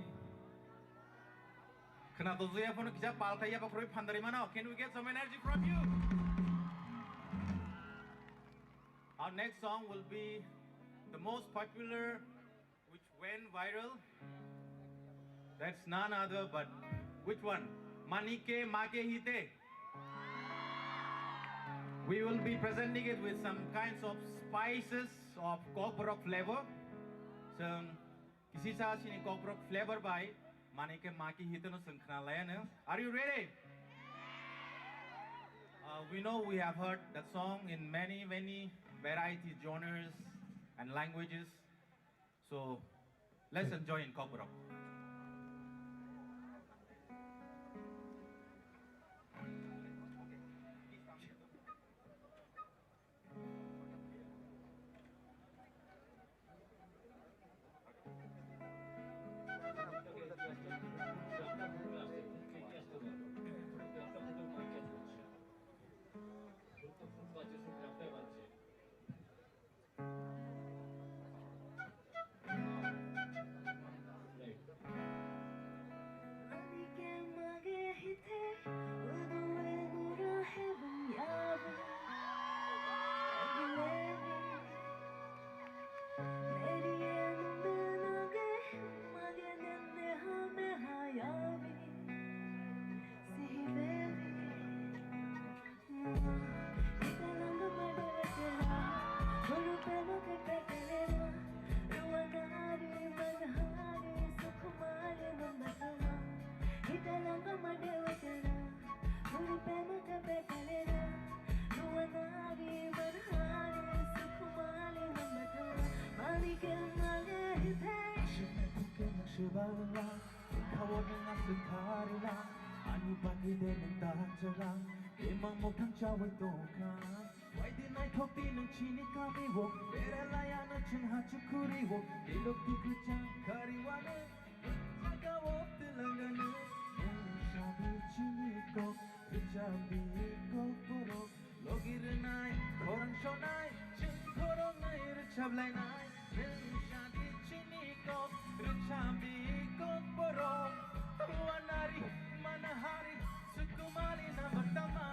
Khwnathokjakya phano kisa pal khlaiya ba khoroi phandari mano. Can we get some energy from you? Our next song will be the most popular, which went viral. That's none other but which one? Manike Make Hite. We will be presenting it with some kinds of spices of Kokborok flavor. So, kisisa sini Kokborok flavor by Manike Make Hite no sengkhna layano. Are you ready? Uh, we know we have heard that song in many, many variety genres and languages. So, let's enjoy in Kokborok. Ani bagwi de nwng ta chwlang, imang mukhang chawi tongkha. Waidi naithok di nwng chini kami o, bera laya no chwng ha chukhuri o, dilok di kwchang khari wano, jaga o twlangano, nwng sabi chini kok, rwchapdi kok borok, logi rwnai, khorang sonai, chwng khoroknwi rwchaplainai, nwng sabi chini kok, rwchapdi kok borok, ruanari, manahari, sukumali na batama.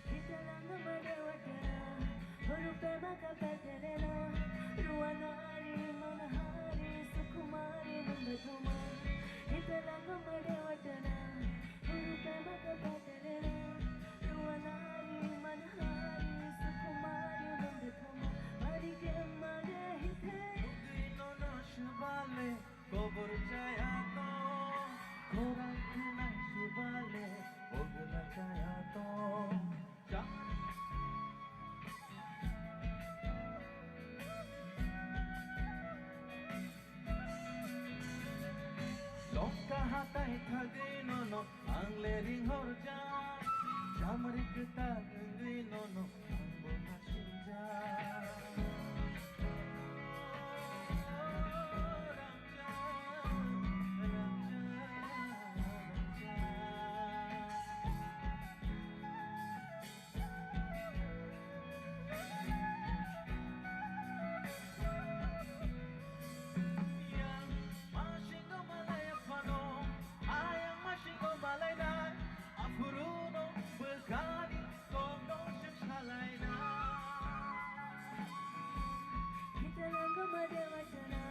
Hitalanga madewatana, hurupema kapetelena, ruanari, manahari, sukumari, nungatoma. Hitalanga madewatana, hurupema kapetelena, ruanari, manahari, sukumari, nungatoma. Marike mare hite. Nugui nono shibale. Kobor chaya to, khorang khwnai subale, ogla chaya to. Cha- Longka hatai thagwi nono ang le ringhorja, chamri kwtal wngwi nono ang bo nasinja. Yang masingo malaya phano, ayang masingo malainai, aphuruno bwkhani kokno swk salainai. Hitalango madewatana,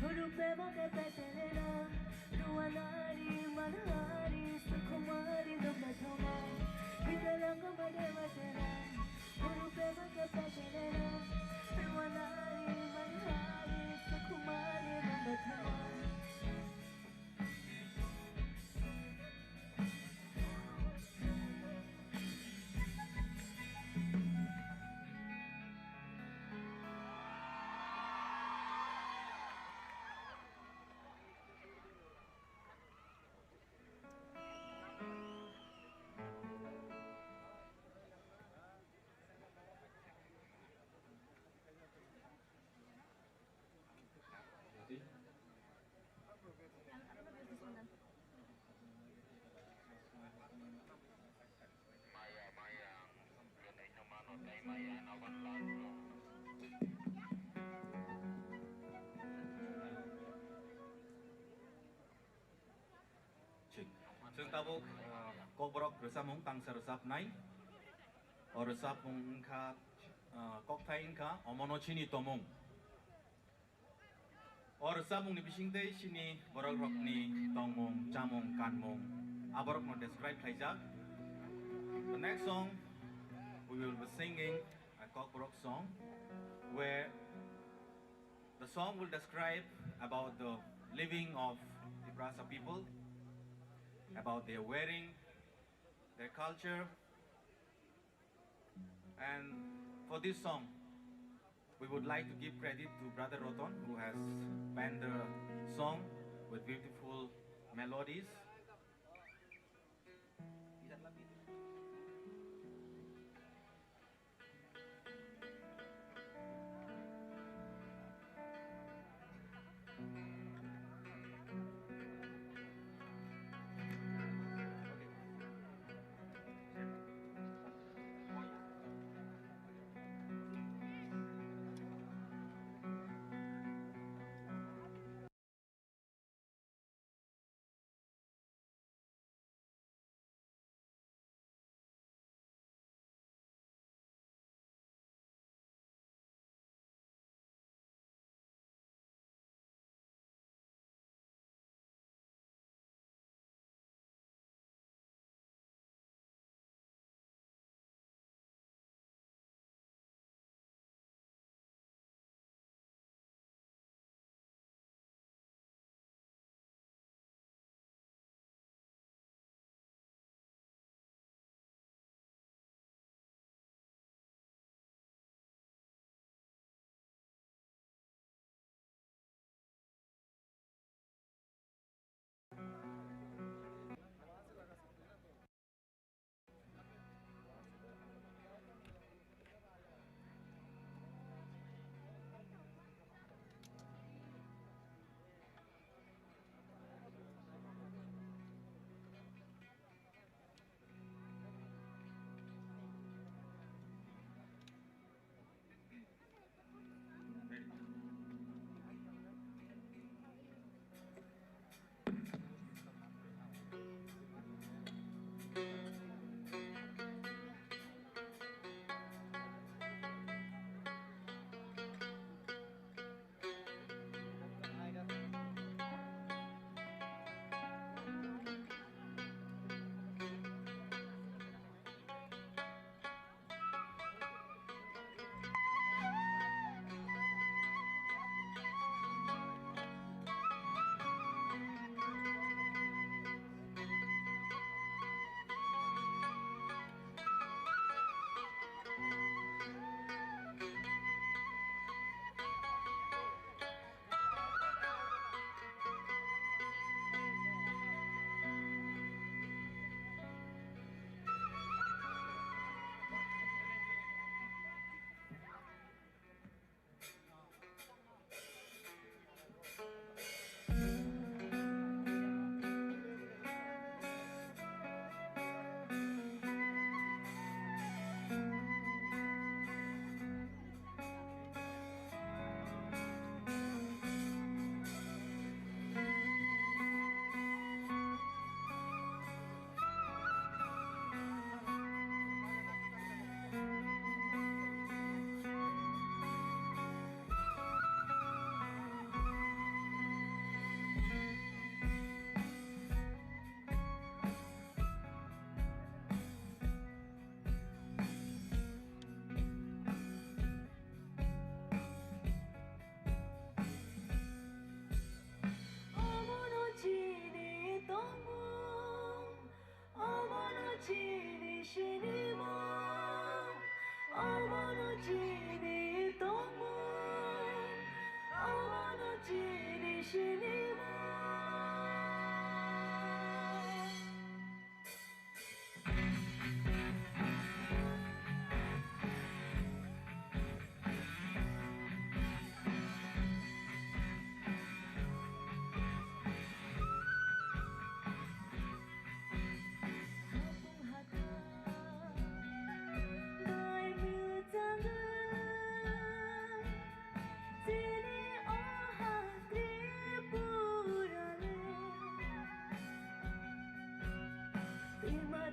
hurupema kapetelena, ruanari, manari, sukumari, nungatoma. Hitalango madewatana, hurupema kapetelena, ruanari, manari, sukumari, nungatoma. Tabuk, ah, kokborok rwchapmung tangsa rwchapnai. O rwchapmung wngkha, ah, kokthai wngkha Omono Chini Tomung. O rwchapmungni bisingtwi chini borokrokni tongmung, chamung, kanmung, aborokno describe khlaijak. The next song, we will be singing a Kokborok song, where the song will describe about the living of Tiprasa people, about their wearing, their culture, and for this song, we would like to give credit to Brother Roton, who has penned the song with beautiful melodies.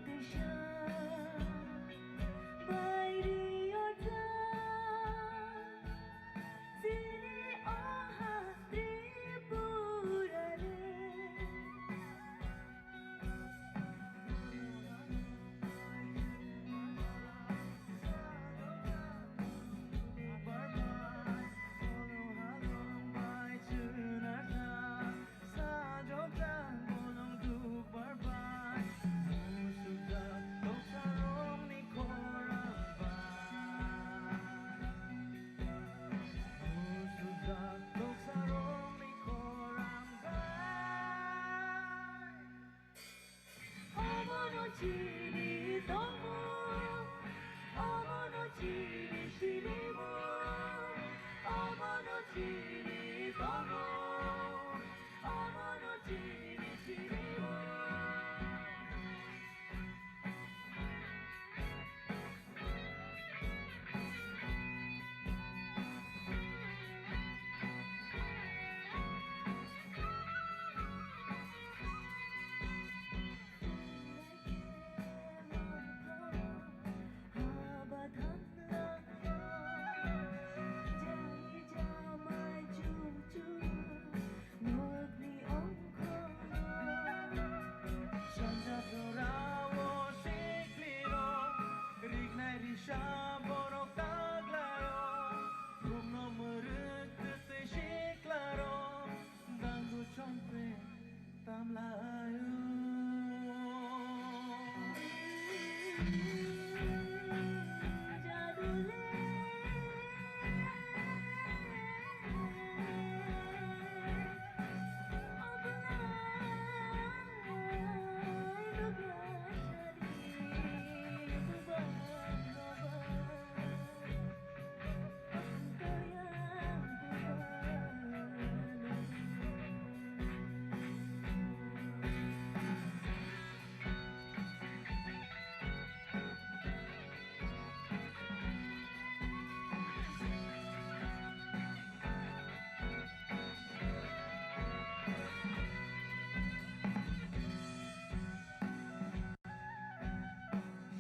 Twisa bairi o ta chini o ha Tripura re. Sajok jang bolong duk barbai, musuk jak toksa rongni khorang bai. Musuk jak toksa rongni khorang bai. Omono chini tongmung, omono chini sinimung, omono chini tongmung, omono chini sinimung. Sanja jorao siklirok, riknai risa borok taglaio, bumno mwrwk twtwi siklaro, dangdu chongpe tamlaio.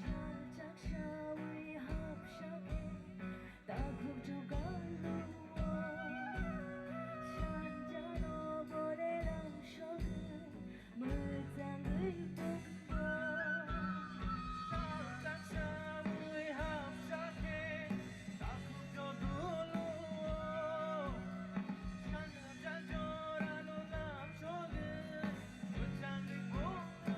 Salchak sawi hapsa khe takhuk jugal luo, sanjano bore rang sogwi mwchangwi pungkha. Salchak sawi hapsa khe takhuk jugal luo, sanjano jora luo lam sogwi mwchangwi pungkha.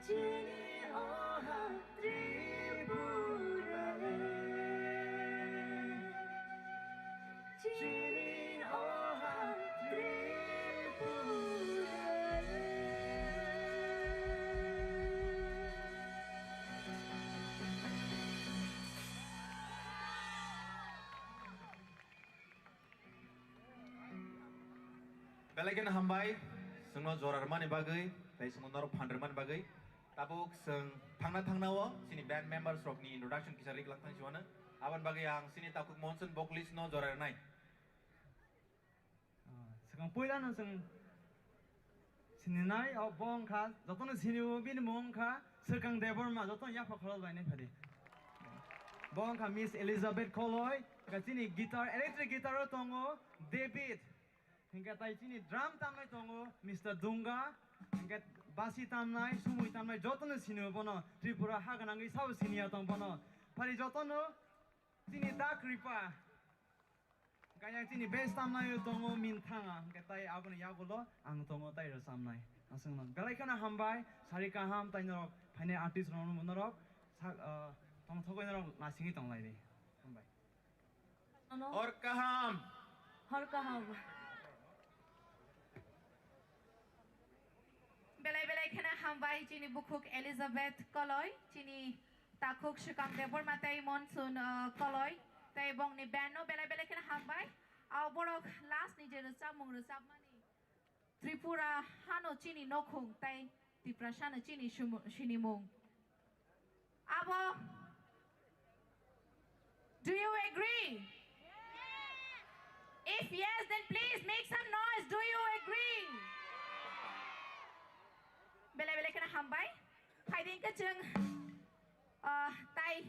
Chini o ha Tripura le, chini o ha Tripura le, chini o ha Tripura le. Belai kheno hambai, chwngno jora rwmani bagwi, tei chwngno norok phan rwmani bagwi. Tabuk chwng thangna thangnao chini band members rokni introduction kisa rik lang thang si mano. Aboni bagwi ang chini takhuk Monson vocalist no jora rwnai. Ah, swkang puilano chwng Sininai, o bo wngkha, jotono sinio bini mung wngkha Swkang Debbarma, jotono yapha khorol bai nai phadi. Bo wngkha Miss Elizabeth Koloi, wngkha chini guitar, electric guitar o tongo David, hingke tai chini drum tamnai tongo Mister Dunga, hingke basi tamnai, sumui tamnai, jotono sinio bono Tripura ha gwnangwi sabo siniya tong bono. Phari jotono chini dak ripa. Kaya chini best tamnai tongo minthanga, hingke tai aboni yagulo ang tongo tai rwchamnai. Aswkno belai kheno hambai, sari kaham tai norok phainai artist rokno norok sa-, ah, tongthogwi norok nasingwi tonglaidi. Hambai. Ano? Hor kaham. Hor kaham. Belai belai kheno hambai chini bukhuk Elizabeth Koloi, chini takhuk Swkang Debbarma tei Monsoon, uh, Koloi, tei bongni band no belai belai kheno hambai. Au borok last ni je rwchapmung rwchapmani Tripura hano chini nokhung tei Tiprasa no chini sumu-, sinimung. Abo, do you agree? If yes, then please make some noise. Do you agree? Belai belai kheno hambai. Phaidi hwnkhe chwng, ah, tai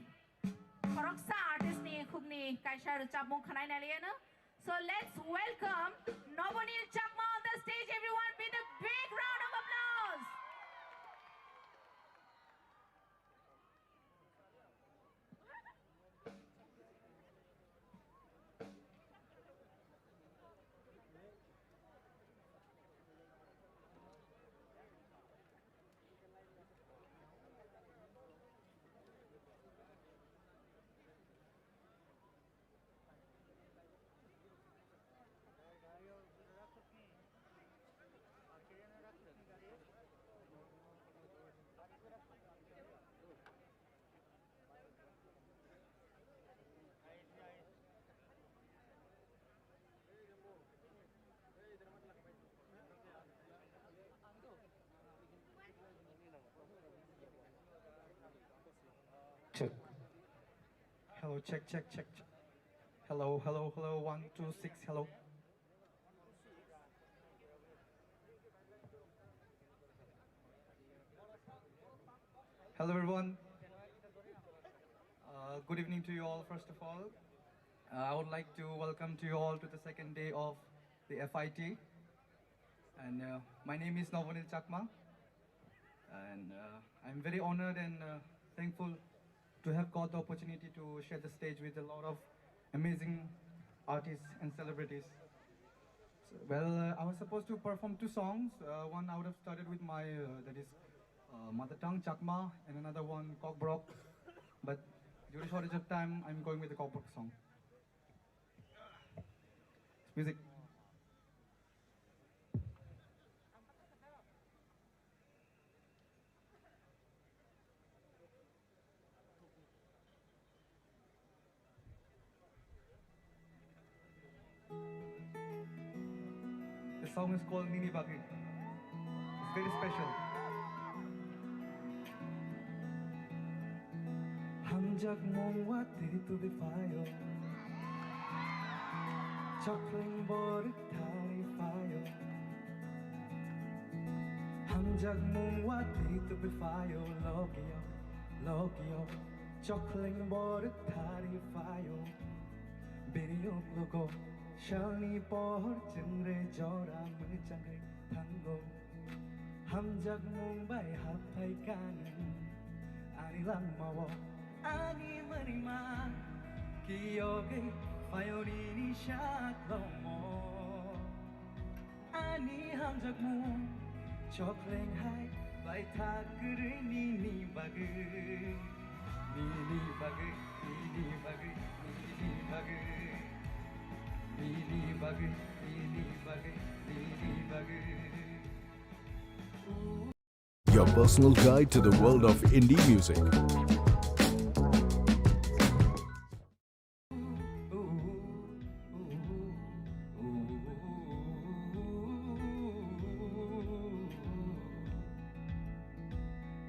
khoroksa artist ni khukni kaisa rwchapmung khwnai nai liya no. So let's welcome Nobonil Chakma on the stage, everyone, with a big round of applause. Check. Hello, check, check, check, check. Hello, hello, hello, one, two, six, hello. Hello, everyone. Uh, good evening to you all, first of all. Uh, I would like to welcome to you all to the second day of the F I T. And, uh, my name is Nobonil Chakma. And, uh, I'm very honored and, uh, thankful to have got the opportunity to share the stage with a lot of amazing artists and celebrities. So, well, uh, I was supposed to perform two songs. Uh, one I would have started with my, uh, that is, uh, mother tongue, Chakma, and another one, Kokborok. But due to shortage of time, I'm going with the Kokborok song. Music. The song is called Nini Bagwi. It's very special. Hamjakmung watwi tubui phaio, chokling borok thari phaio. Hamjakmung watwi tubui phaio, logio, logio, chokling borok thari phaio. Bini uklogo salni pohor chwngre jora mwchangwi thango. Hamjakmung bai haphai kanwi ani langmao ani mwrwima kiyogwi phaio nini saklomo. Ani hamjakmung chokleng hai bai thak kwrwi nini bagwi, nini bagwi, nini bagwi, nini bagwi, nini bagwi, nini bagwi, nini bagwi. Your personal guide to the world of indie music.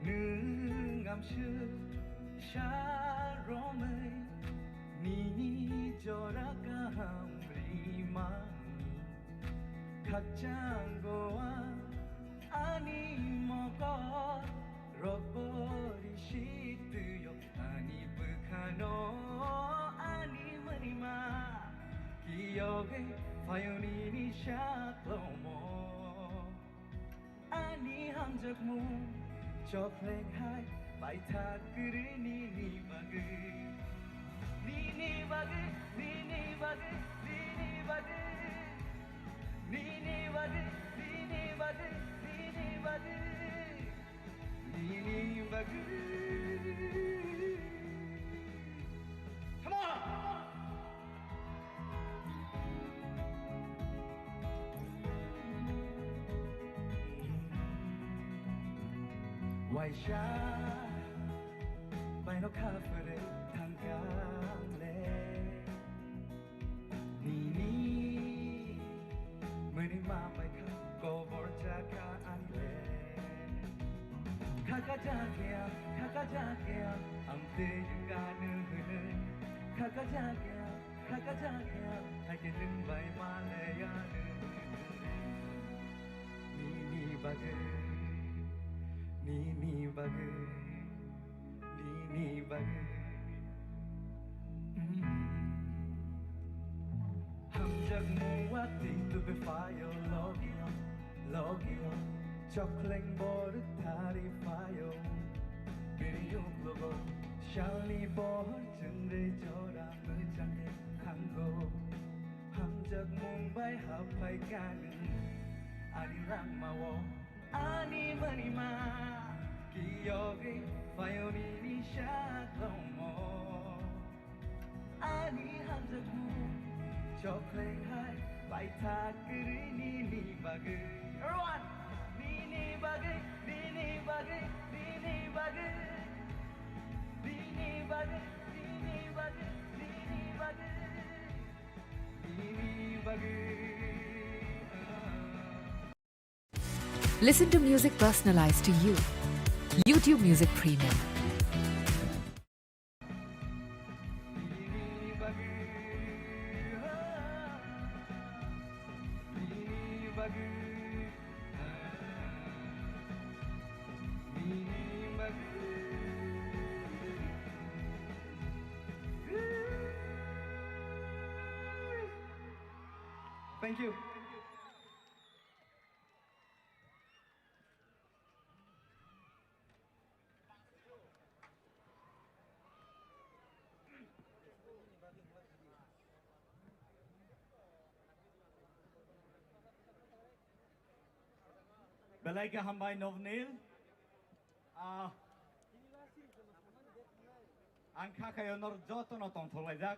Nwng amswk sa romwi nini jora kaham rimani khakchanggo ang. No ani manima kiyogwi phayo nini saklomo. Ani hamjakmung chokleng hai paithak kwrwi nini bagwi. Nini bagwi, nini bagwi, nini bagwi. Nini bagwi, nini bagwi, nini bagwi. Nini bagwi. Come on! Waisa baino kha phwrwi thangkha le. Nini mwnwi ma pai kha kobor chakha ani le. Khaka jakya, khaka jakya, ang tei ganu hwnwi. Khaka jakya, khaka jakya, haikhe nwng bai ma le ya nwng hwnwi. Nini bagwi, nini bagwi. Nini bagwi. Mm. Hamjakmung watwi tubi phaio logio, logio. Chokleng borok thari phaio. Bini uklogo salni bohor chwngwi jora mwchangwi thango. Hamjakmung bai haphai kani ani langmao. Ani manima kiyogwi phaio nini saklomo. Ani hamjakmung chokleng hai paithak kwrwi nini bagwi. Everyone! Nini bagwi, nini bagwi, nini bagwi. Nini bagwi, nini bagwi, nini bagwi. Nini bagwi. Ah. Listen to music personalized to you. YouTube Music Premium. Thank you. Belai khe hambai Nobnil. Ah, ang kha khayo norok jotono tongthok laijak.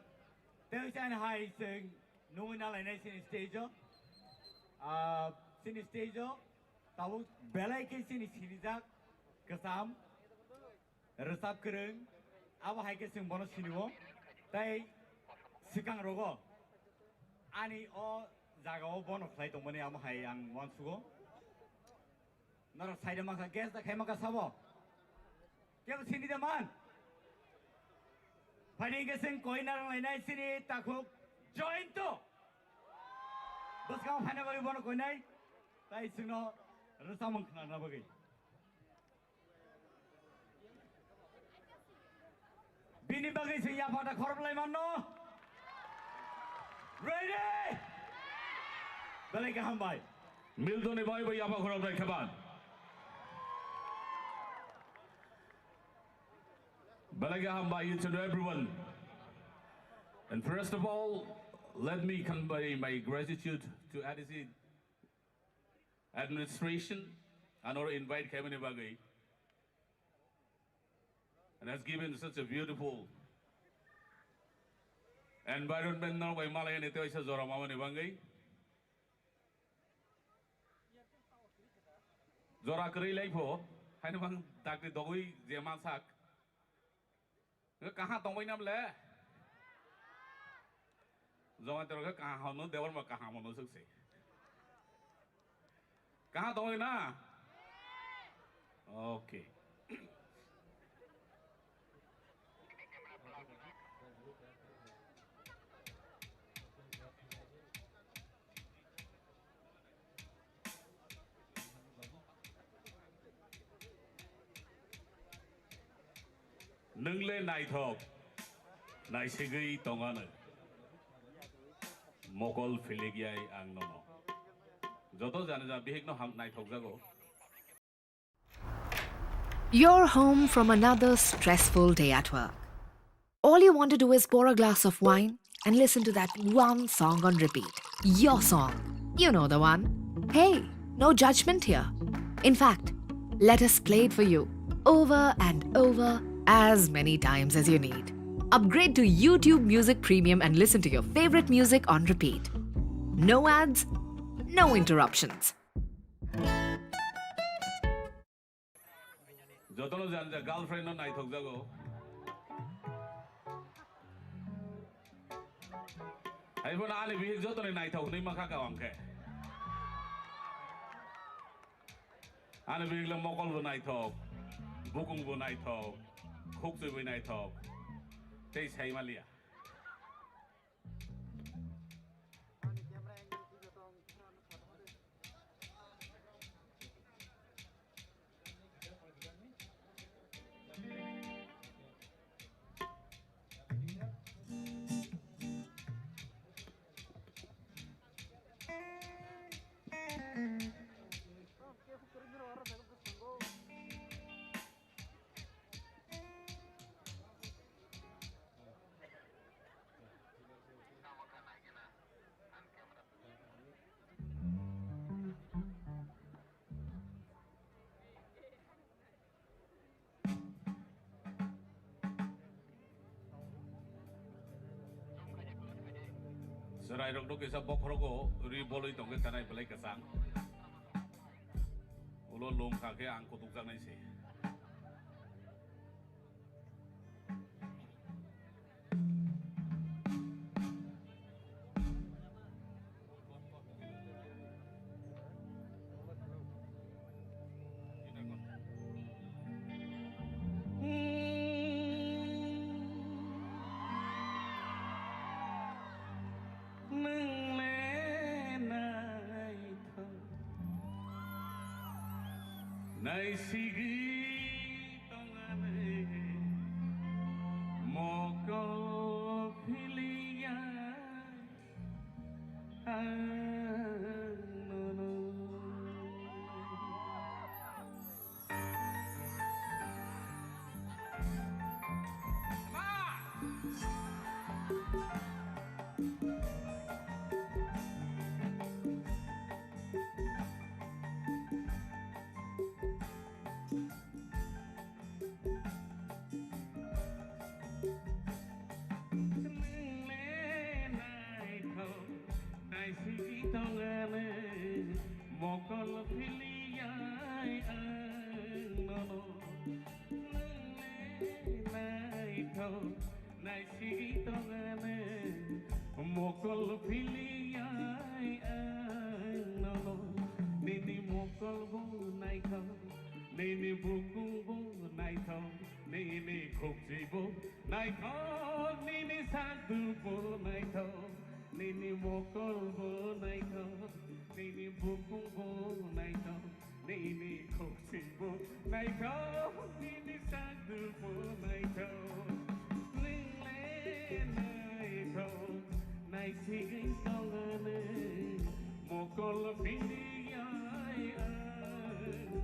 Tei chani hai chwng nungwi nalainai chini stage o. Ah, chini stage o tabuk belai khe chini sinijak kwcham rwchap kwrwng, abo hai khe chwng bono sinio. Tei swkang rogo ani o jaga o bono khlai tongmani amo hai ang uansugo. Norok saida mangkha, guess da khai mangkha sabo. Kebo sini da man. Phaini hwnkhe chwng koi narwng lainai chini takhuk Joyonto. Bwskango phaina bagwi bono koinai. Tai chwngno rwchapmung khwnarwna bagwi. Bini bagwi se yapha da khorok lai manno. Ready? Belai kaham bai. Milton ni bai bai yapha khorok lai khaban. Belai kaham bai, each and everyone. And first of all, let me convey my gratitude to A D C administration, ano invite khaimani bagwi, and has given such a beautiful environment no bai malai ani teisa jora mamani bagwi. Jora kwrwi lai pho, haino mang dakti dogwi je mansak. Hwnkhe kaham tongbai nam le? Joma tero khe kaham hwnwi, Debbarma kaham hwnwi swk se. Kaham tongbai na? Okay. Nwng le naithok. Naisigwi tongano. Mokol philikyai ang nono. Joto jani ja bihikno ham naithokjago. You're home from another stressful day at work. All you want to do is pour a glass of wine and listen to that one song on repeat. Your song. You know the one. Hey, no judgment here. In fact, let us play it for you over and over as many times as you need. Upgrade to YouTube Music Premium and listen to your favorite music on repeat. No ads, no interruptions. Jotono jani ja girlfriend no naithok jago. Hai bono ani bihik jotoni naithok hinwi makha kha ang khe. Ani bihik le mokol bo naithok, bukung bo naithok, khukchwi bo naithok. Tei sai maliya. Chwrairokno kisa bokhorogo ri bolwi tongkhe kanai belai kwchang. Ulo lung kha khe ang kutukjaknai se. Nwng le naithok, naisigwi tongani mokol philiya ang nono. Nwng le naithok, naisigwi tongani mokol philiyai ang nono. Nwng le naithok, naisigwi tongani mokol philiyai ang nono. Nini mokol bo naithok, nini bukung bo naithok, nini khukchwi bo naithok, nini sakdu bo naithok, nini mokol bo naithok, nini bukung bo naithok, nini khukchwi bo naithok, nini sakdu bo naithok. Nwng le naithok, naisigwi tongani mokol philiyai ang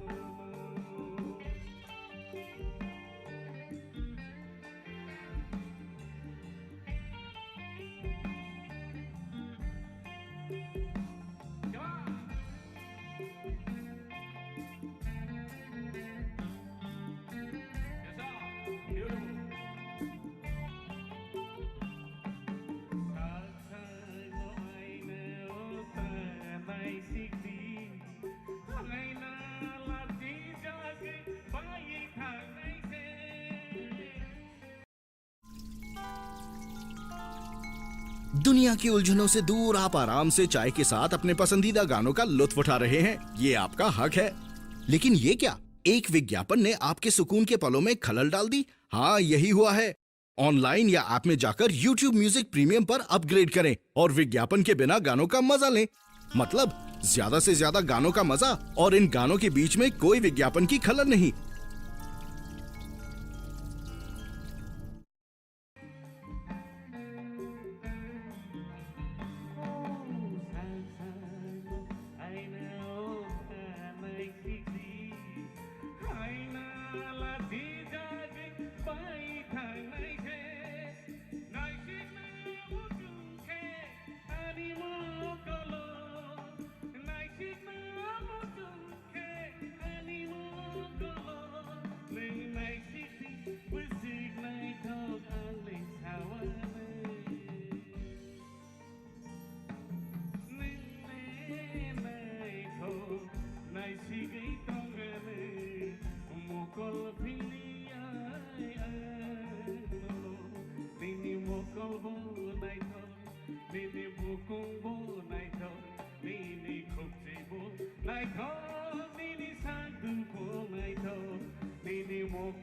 nono. दुनिया की उलझनों से दूर आप आराम से चाय के साथ अपने पसंदीदा गानों का लुत्फ उठा रहे हैं, ये आपका हक है। लेकिन ये क्या, एक विज्ञापन ने आपके सुकून के पलों में खलल डाल दी? हाँ, यही हुआ है। ऑनलाइन या ऐप में जाकर YouTube Music Premium पर अपग्रेड करें और विज्ञापन के बिना गानों का मजा लें। मतलब, ज्यादा से ज्यादा गानों का मजा और इन गानों के बीच में कोई विज्ञापन की खलल नहीं।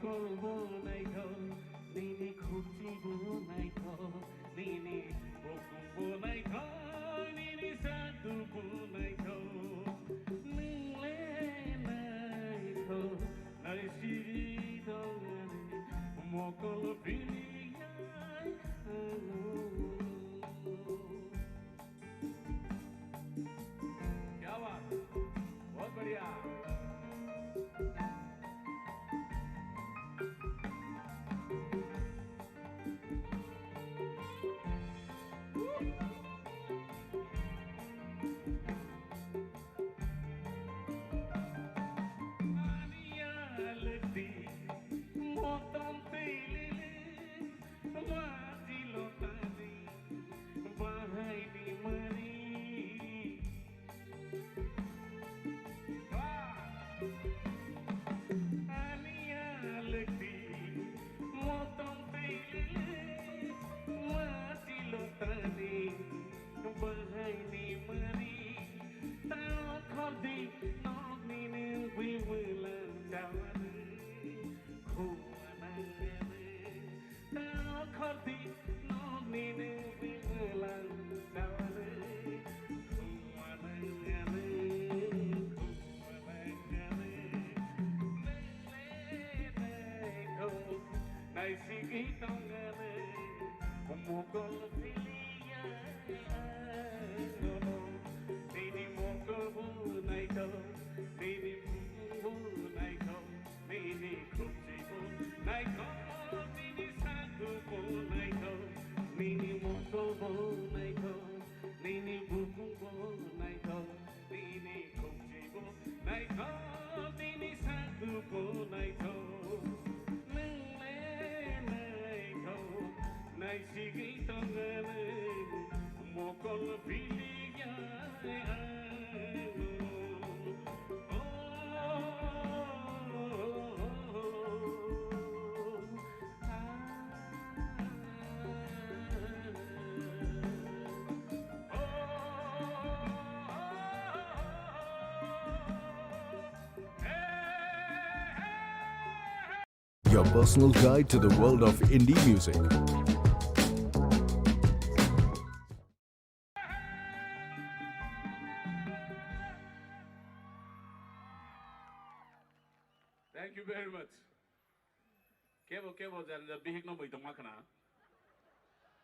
Kolbo naithok, nini khukchibo naithok, nini bukhukbo naithok, nini sadubo naithok, nwng le naithok, naisiri tongmani mokol bini yai ano. क्या बात, बहुत बढ़िया। Aniya lekti, motom teilele, majilo tani, bahaini mari. Aniya lekti, motom teilele, majilo tani, bahaini mari. Tao khordi nokni nung bui mwlang chawani, khua nangani. Tao khordi nokni nung bui mwlang chawani, khua nangani, khua nangani. Nung le naithok, naisigwi tongani, mokol piliya. Nini mokol bo naithok, nini bumung bo naithok, nini khukchi bo naithok, nini sagu bo naithok, nini mokol bo naithok, nini bumung bo naithok, nini khukchi bo naithok, nini sagu bo naithok, nwng le naithok, naisigwi tongani mokol piliya. Your personal guide to the world of indie music. Thank you very much. Kebo kebo jani jani bihik no mui tongma khna.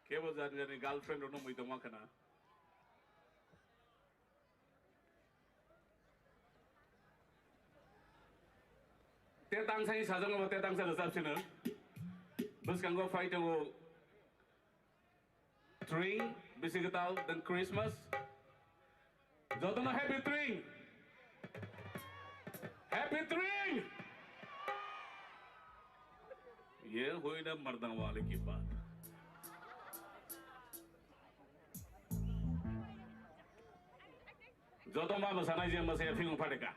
Kebo jani jani girlfriend rok no mui tongma khna. Te tangsa ni sajak no te tangsa rwchap sino. Bwskango phai tongo. Tring, bisi kwtal, then Christmas. Jotono happy Tring. Happy Tring. Ye hoina mardang wale ki baat. Joto ma mwsanai je mwsaya phiyung phatika.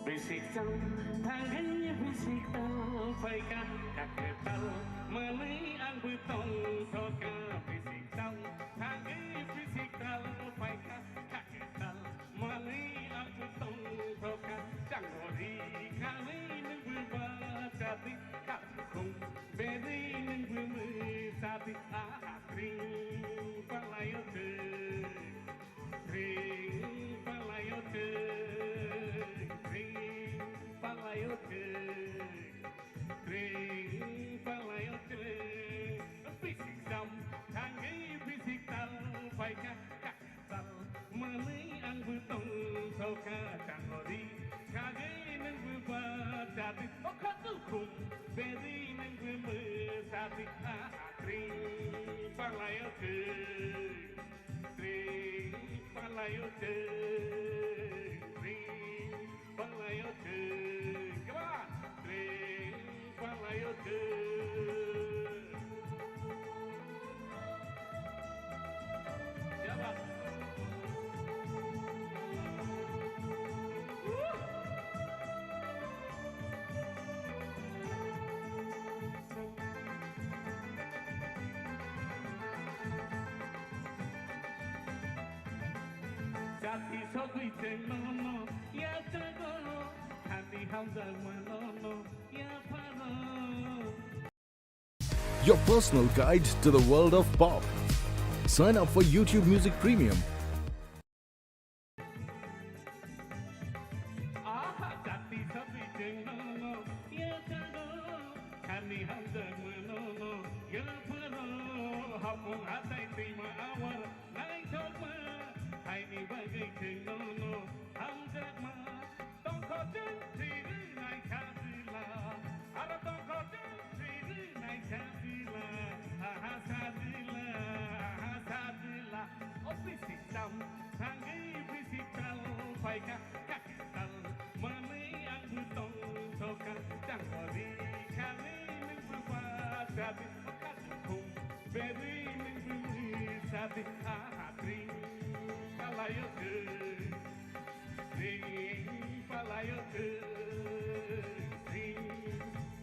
Bisik chang thangwi bisik tal phaikha, kha kwtal manwi ang bo tongthokha. Bisik chang thangwi bisik tal phaikha, kha kwtal manwi ang bo tongthokha. Changori khalwi nwng bo bachadi, kha khum berwi nwng bo mwsadi. Aha, tring palaio tring. Tring palaio tring, tring palaio tring, tring palaio tring. Bisik sam thangwi bisik tal phaikha, kha kwtal manwi ang bo tongthokha. Changori kagwi nwng bo bachadi, o kha tukhum berwi nwng bo mwsadi. Aha, tring palaio tring. Tring palaio tring, tring palaio tring. Come on. Tring palaio tring. Siapa? Woo! Ati sogwi chengno no yachago, thani hamjakma no no yapharo. Your personal guide to the world of pop. Sign up for YouTube Music Premium. Aha, jati sabi jeng no no ya charo, kani hamjak mano no ya pharo, hapung atai twi ma awar naithok ma, haini bagwi jeng no no hamjak ma, tongkho jeng thwi rwnai kha jila, aro tongkho jeng thwi rwnai kha jila, aha sa jila, aha sa jila, o bisi tam. Thangwi bisi tal phaikha, kaki tal manwi ang bwtong sokha, changori khani nwng bwba sadi, kajukhum berwi nwng bwmwi sadi, aha tring palaio twi, tring palaio twi, tring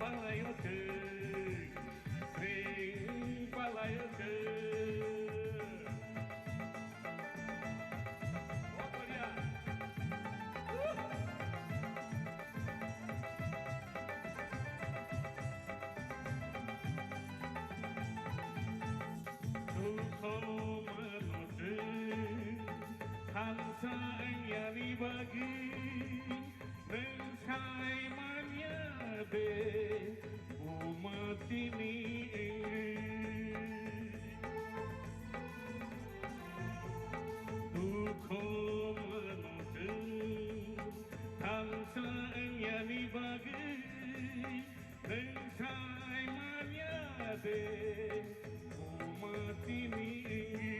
palaio twi. Ring palayo ke. Bahut badhiya. Dukho mano chwng thansa wngyani bagwi. Nwng sai manya de, buma tini wngwi. Dukho mano chwng thansa wngyani bagwi. Nwng sai manya de, buma tini wngwi.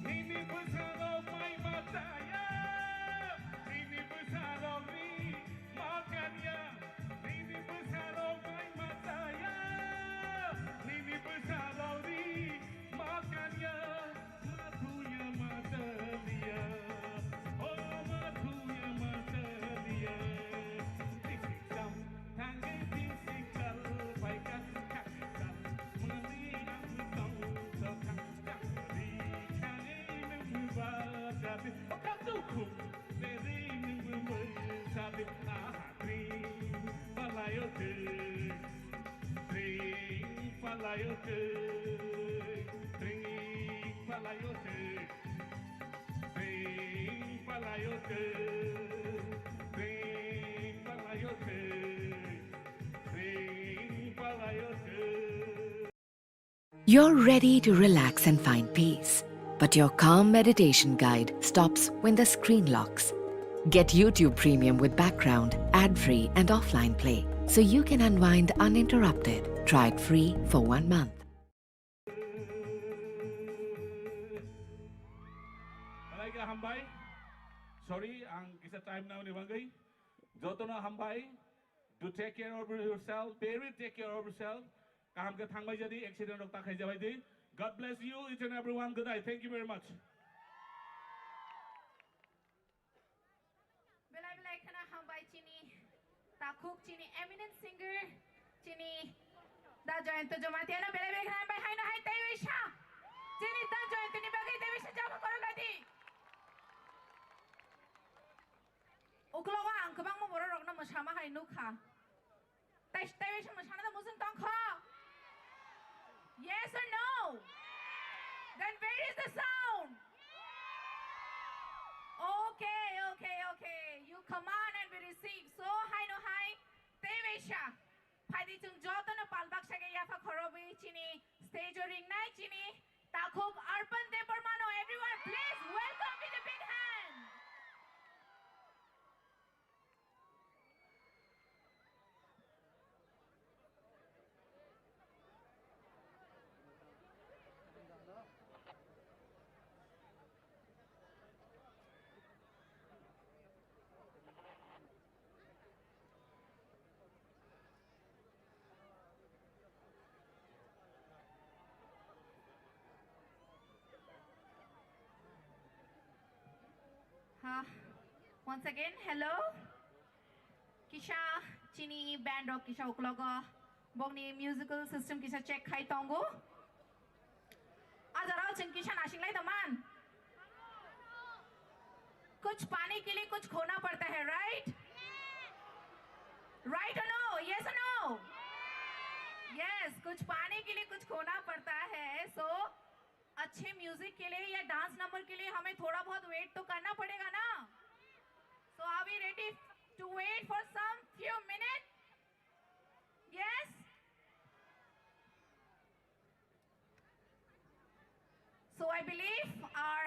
Nini bwsarok mai ma chaya, nini bwsarokni ma kanya, nini bwsarok mai ma chaya, nini bwsarokni ma kanya. Mathuya mataliya, o mathuya mataliya. Bisikam thangwi bisikal phaikha, khakikal mwnwi ang tong sokha, chakri khani nwng bajadi, o katukhum neri nwng bwsadi, aha tring palayo twi. Tring palayo twi, tring palayo twi, tring palayo twi, tring palayo twi, tring palayo twi. You're ready to relax and find peace. But your calm meditation guide stops when the screen locks. Get YouTube Premium with background, ad-free and offline play so you can unwind uninterrupted. Try it free for one month. Malaika hambai. Sorry, ang kisa time nauni bagwi. Jotono hambai. Do take care of yourself. Very take care of yourself. Kaham khe thangbai jadi, accident rok ta khaijabai di. God bless you each and everyone. Good night. Thank you very much. Belai belai kheno hambai chini takhuk, chini eminent singer, chini Da Jayanta Jamatia no belai belai kheno hambai, haino hai teiwi sa. Chini Da Jayanta ni bagwi teiwi sa jabo korok ladi. Uklogo ang kwbangma borok rokno mwsama hai nukha. Tai, tai bai songno sana da musung tongkho? Yes or no? Then where is the sound? Okay, okay, okay. You command and we receive. So, hai no hai, tei bai sa. Phaidi chwng jotono pal baksa khe yapha khorobwi chini stage o ringnai chini takhuk Arpan Debbarmano. Everyone, please welcome with a big hand. Ha, once again, hello. Kisa chini band rok kisa uklogo bokni musical system kisa check khai tongo. Ajarao chwng kisa nasinglai da man. कुछ पाने के लिए कुछ खोना पड़ता है, right? Right और no? Yes और नो? यस, कुछ पाने के लिए कुछ खोना पड़ता है। सो अच्छे म्यूजिक के लिए या डांस नंबर के लिए हमें थोड़ा बहुत वेट तो करना पड़ेगा ना। So are we ready to wait for some few minutes? Yes? So I believe our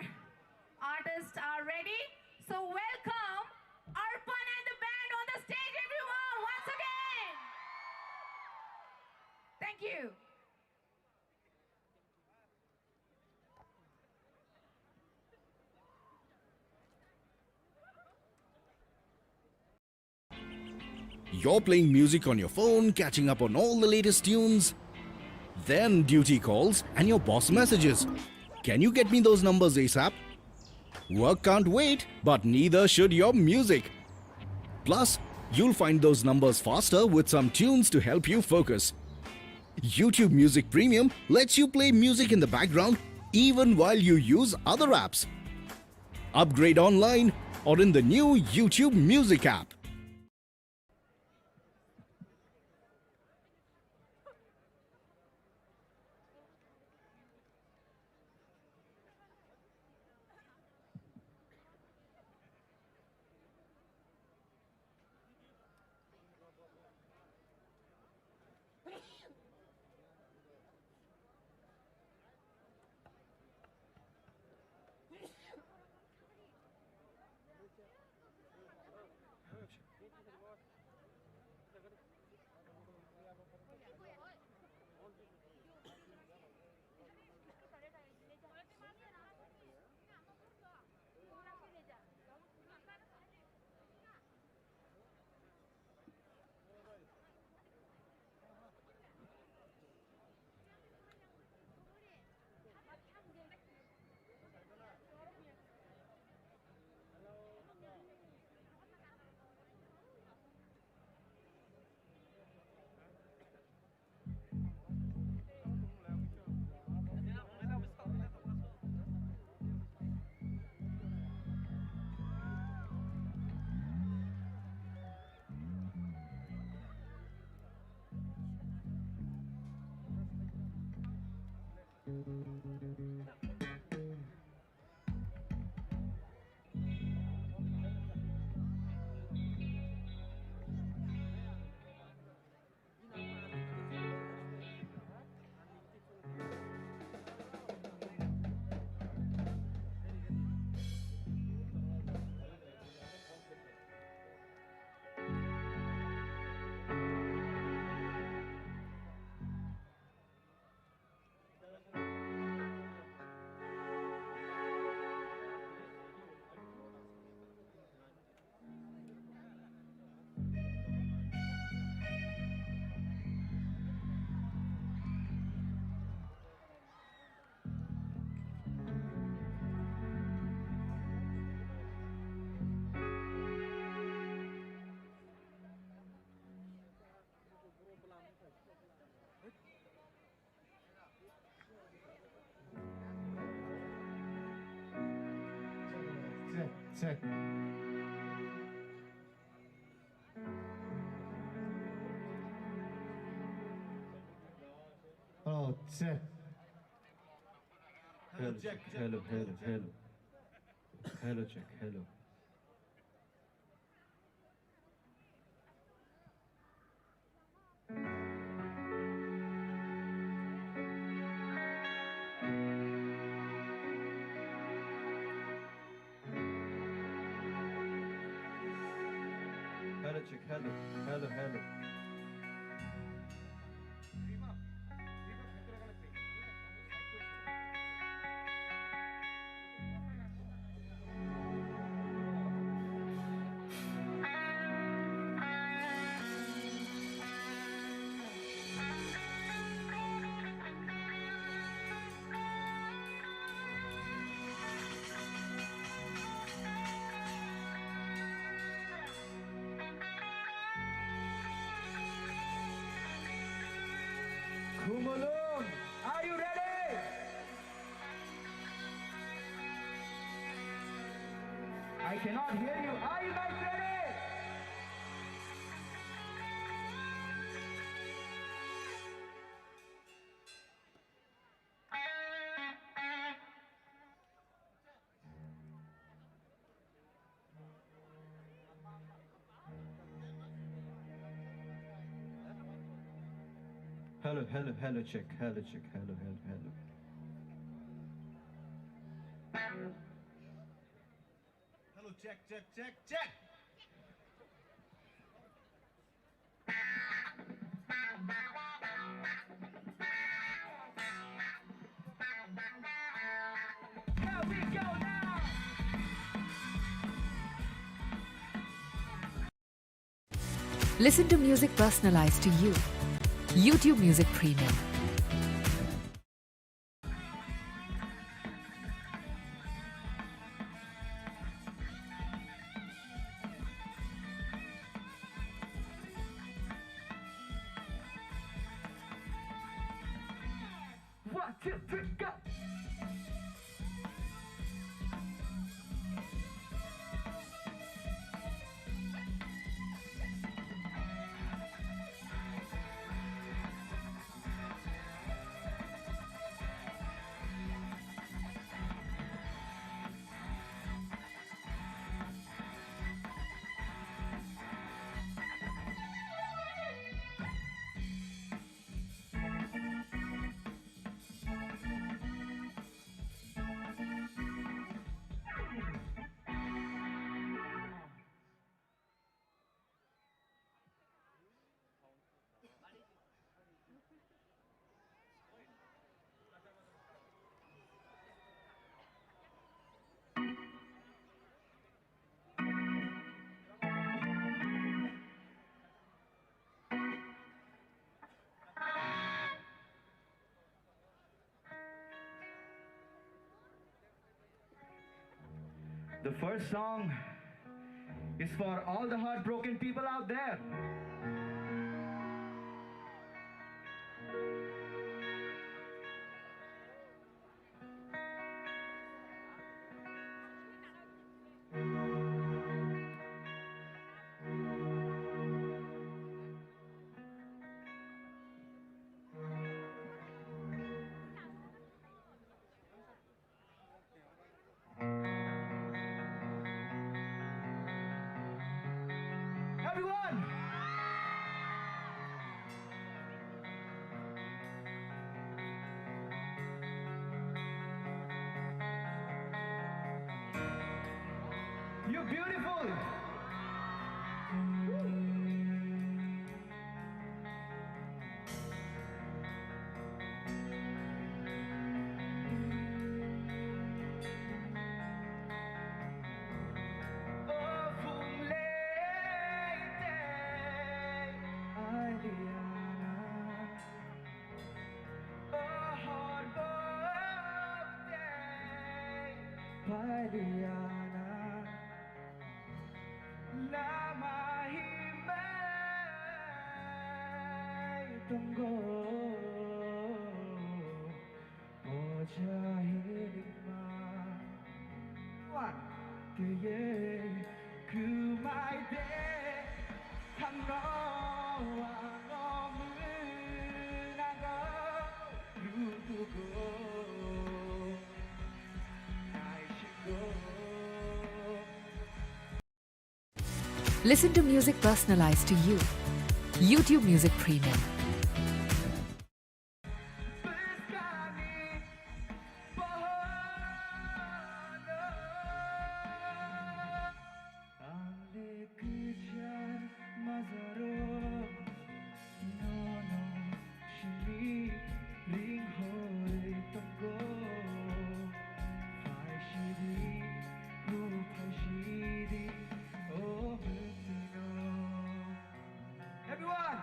artists are ready. So welcome Arpan and the band on the stage, everyone, once again. Thank you. You're playing music on your phone, catching up on all the latest tunes. Then duty calls and your boss messages. Can you get me those numbers ASAP? Work can't wait, but neither should your music. Plus, you'll find those numbers faster with some tunes to help you focus. YouTube Music Premium lets you play music in the background even while you use other apps. Upgrade online or in the new YouTube Music app. Check, check. Oh, check. Hello, check. Hello, hello, hello. Hello, check. Hello. Hello, check. Hello, hello, hello. Khumulwng, are you ready? I cannot hear you. Are you guys ready? Hello, hello, hello, check, hello, check, hello, hello, hello. Hello, check, check, check, check. Here we go now. Listen to music personalized to you. YouTube Music Premium. One, two, three, go! The first song is for all the heartbroken people out there. Everyone! You're beautiful! Lama himbai tongo, poja hilikma. One, two, yeah. Kumai de, thangno ano mwnango, rutugo, naisiko. Listen to music personalized to you. YouTube Music Premium. Everyone!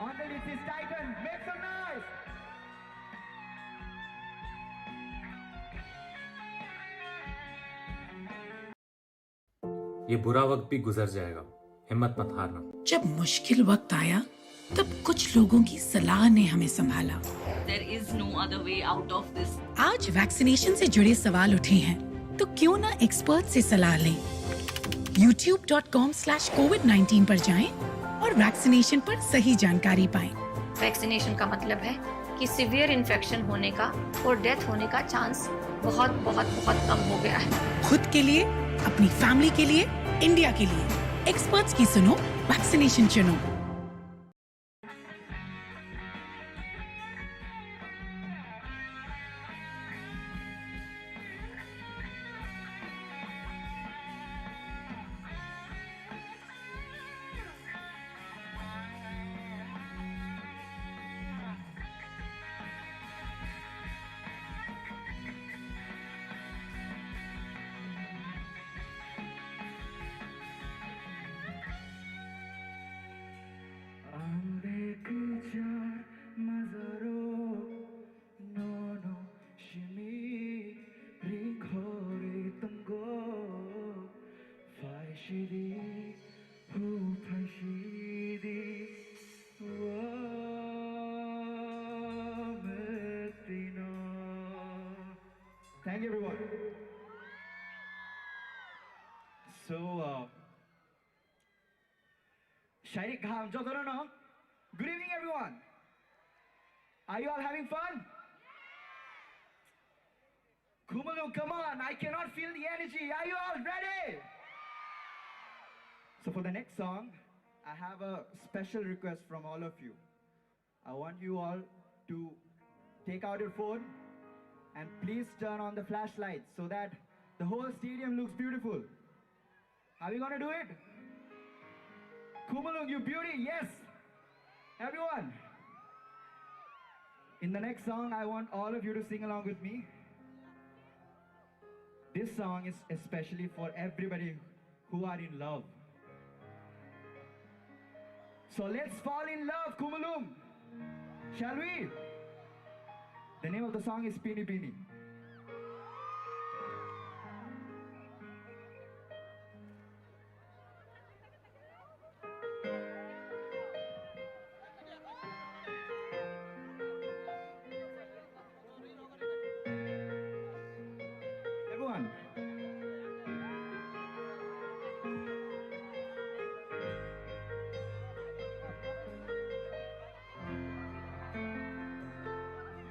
Underneath this Titan, make some noise. ये बुरा वक्त भी गुजर जाएगा, हिम्मत मत हारना। जब मुश्किल वक्त आया, तब कुछ लोगों की सलाह ने हमें संभाला। There is no other way out of this. आज वैक्सीनेशन से जुड़े सवाल उठे हैं, तो क्यों ना एक्सपर्ट से सलाह लें। YouTube dot com slash covid nineteen पर जाएं और वैक्सीनेशन पर सही जानकारी पाएं। वैक्सीनेशन का मतलब है कि सीवियर इन्फेक्शन होने का और डेथ होने का चांस बहुत, बहुत, बहुत कम हो गया है। खुद के लिए, अपनी फैमिली के लिए, इंडिया के लिए एक्सपर्ट्स की सुनो, वैक्सीनेशन चुनो। Ang de kejar mazaro nono shimi ringkhori tonggo phai shidi hu phai shidi o metino. Thank you, everyone. So, uh, Shairik Gham, jotono no. Good evening, everyone. Are you all having fun? Khumulwng, come on, I cannot feel the energy. Are you all ready? So for the next song, I have a special request from all of you. I want you all to take out your phone and please turn on the flashlights so that the whole stadium looks beautiful. Are we gonna do it? Khumulwng, you beauty, yes. Everyone. In the next song, I want all of you to sing along with me. This song is especially for everybody who are in love. So let's fall in love, Khumulwng. Shall we? The name of the song is Pini Pini. Everyone.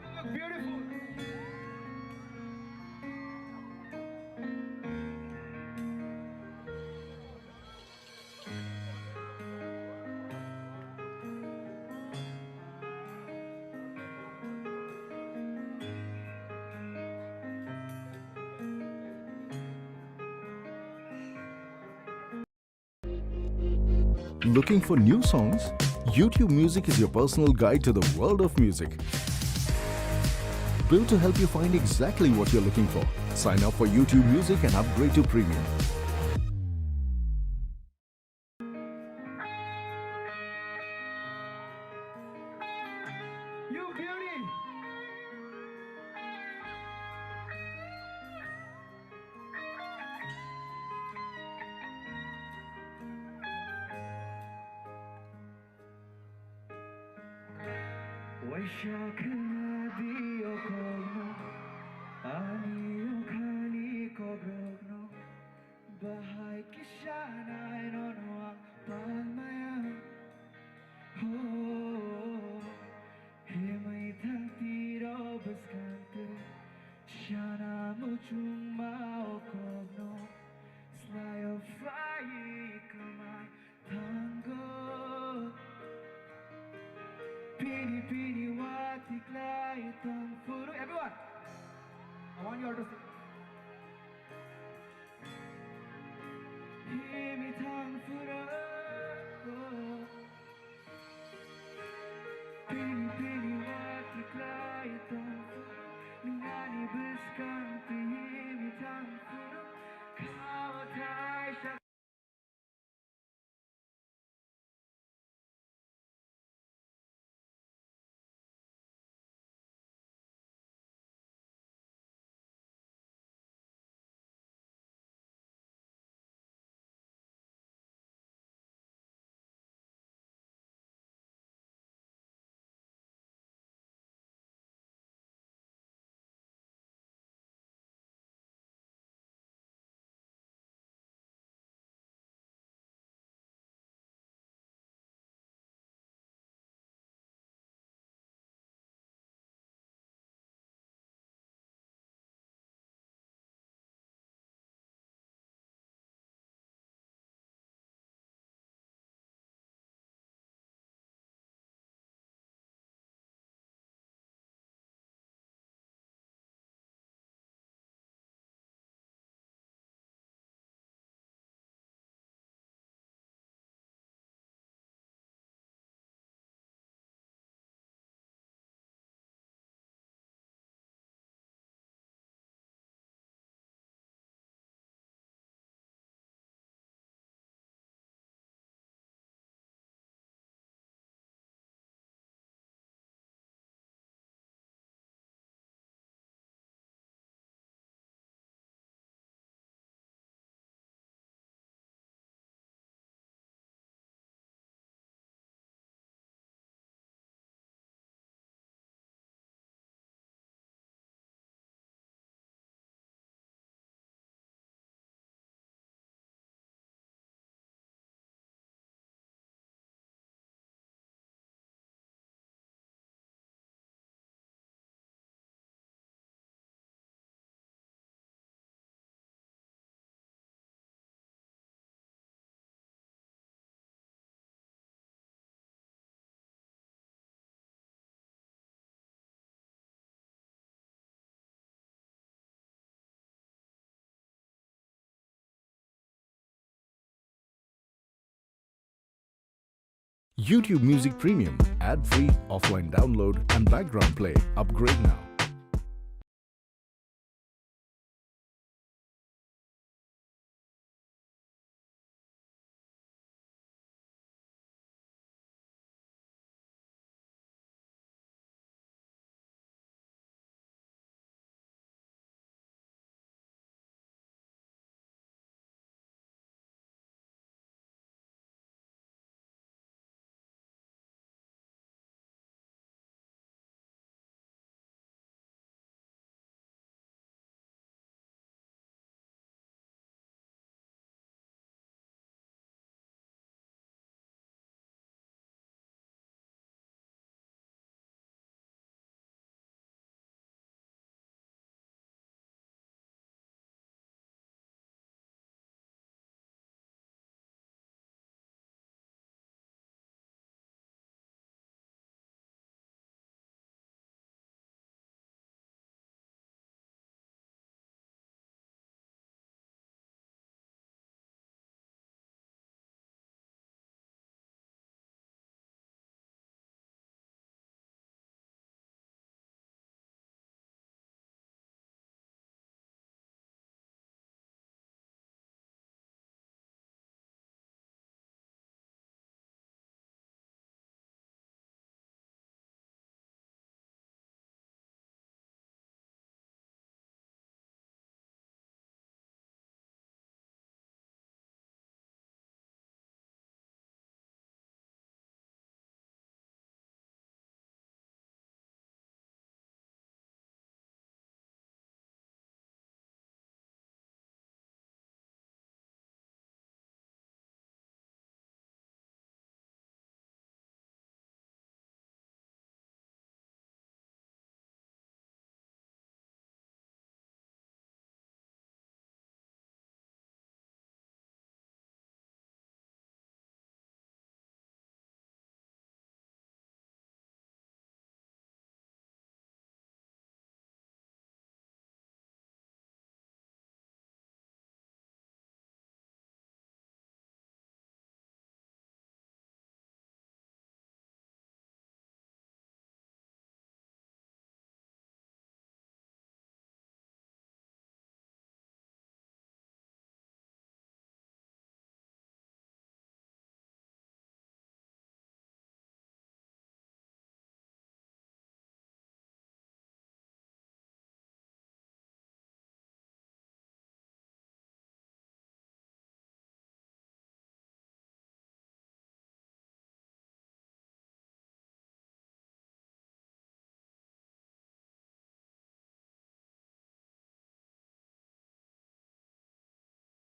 You look beautiful. Looking for new songs? YouTube Music is your personal guide to the world of music. Built to help you find exactly what you're looking for. Sign up for YouTube Music and upgrade to Premium. You beauty. Waisa khna di o kokno, ani o khani kokrokno. Bahai kisa nai nono ang palmaya. Ho, himai thang tiro bwskang twi sana muchungma o kokno. Slai o phai kwmai thango. Pini pini wa tiklai tong phuru. Everyone, I want you all to sing. Himai thang phuru. YouTube Music Premium, ad-free, offline download, and background play. Upgrade now.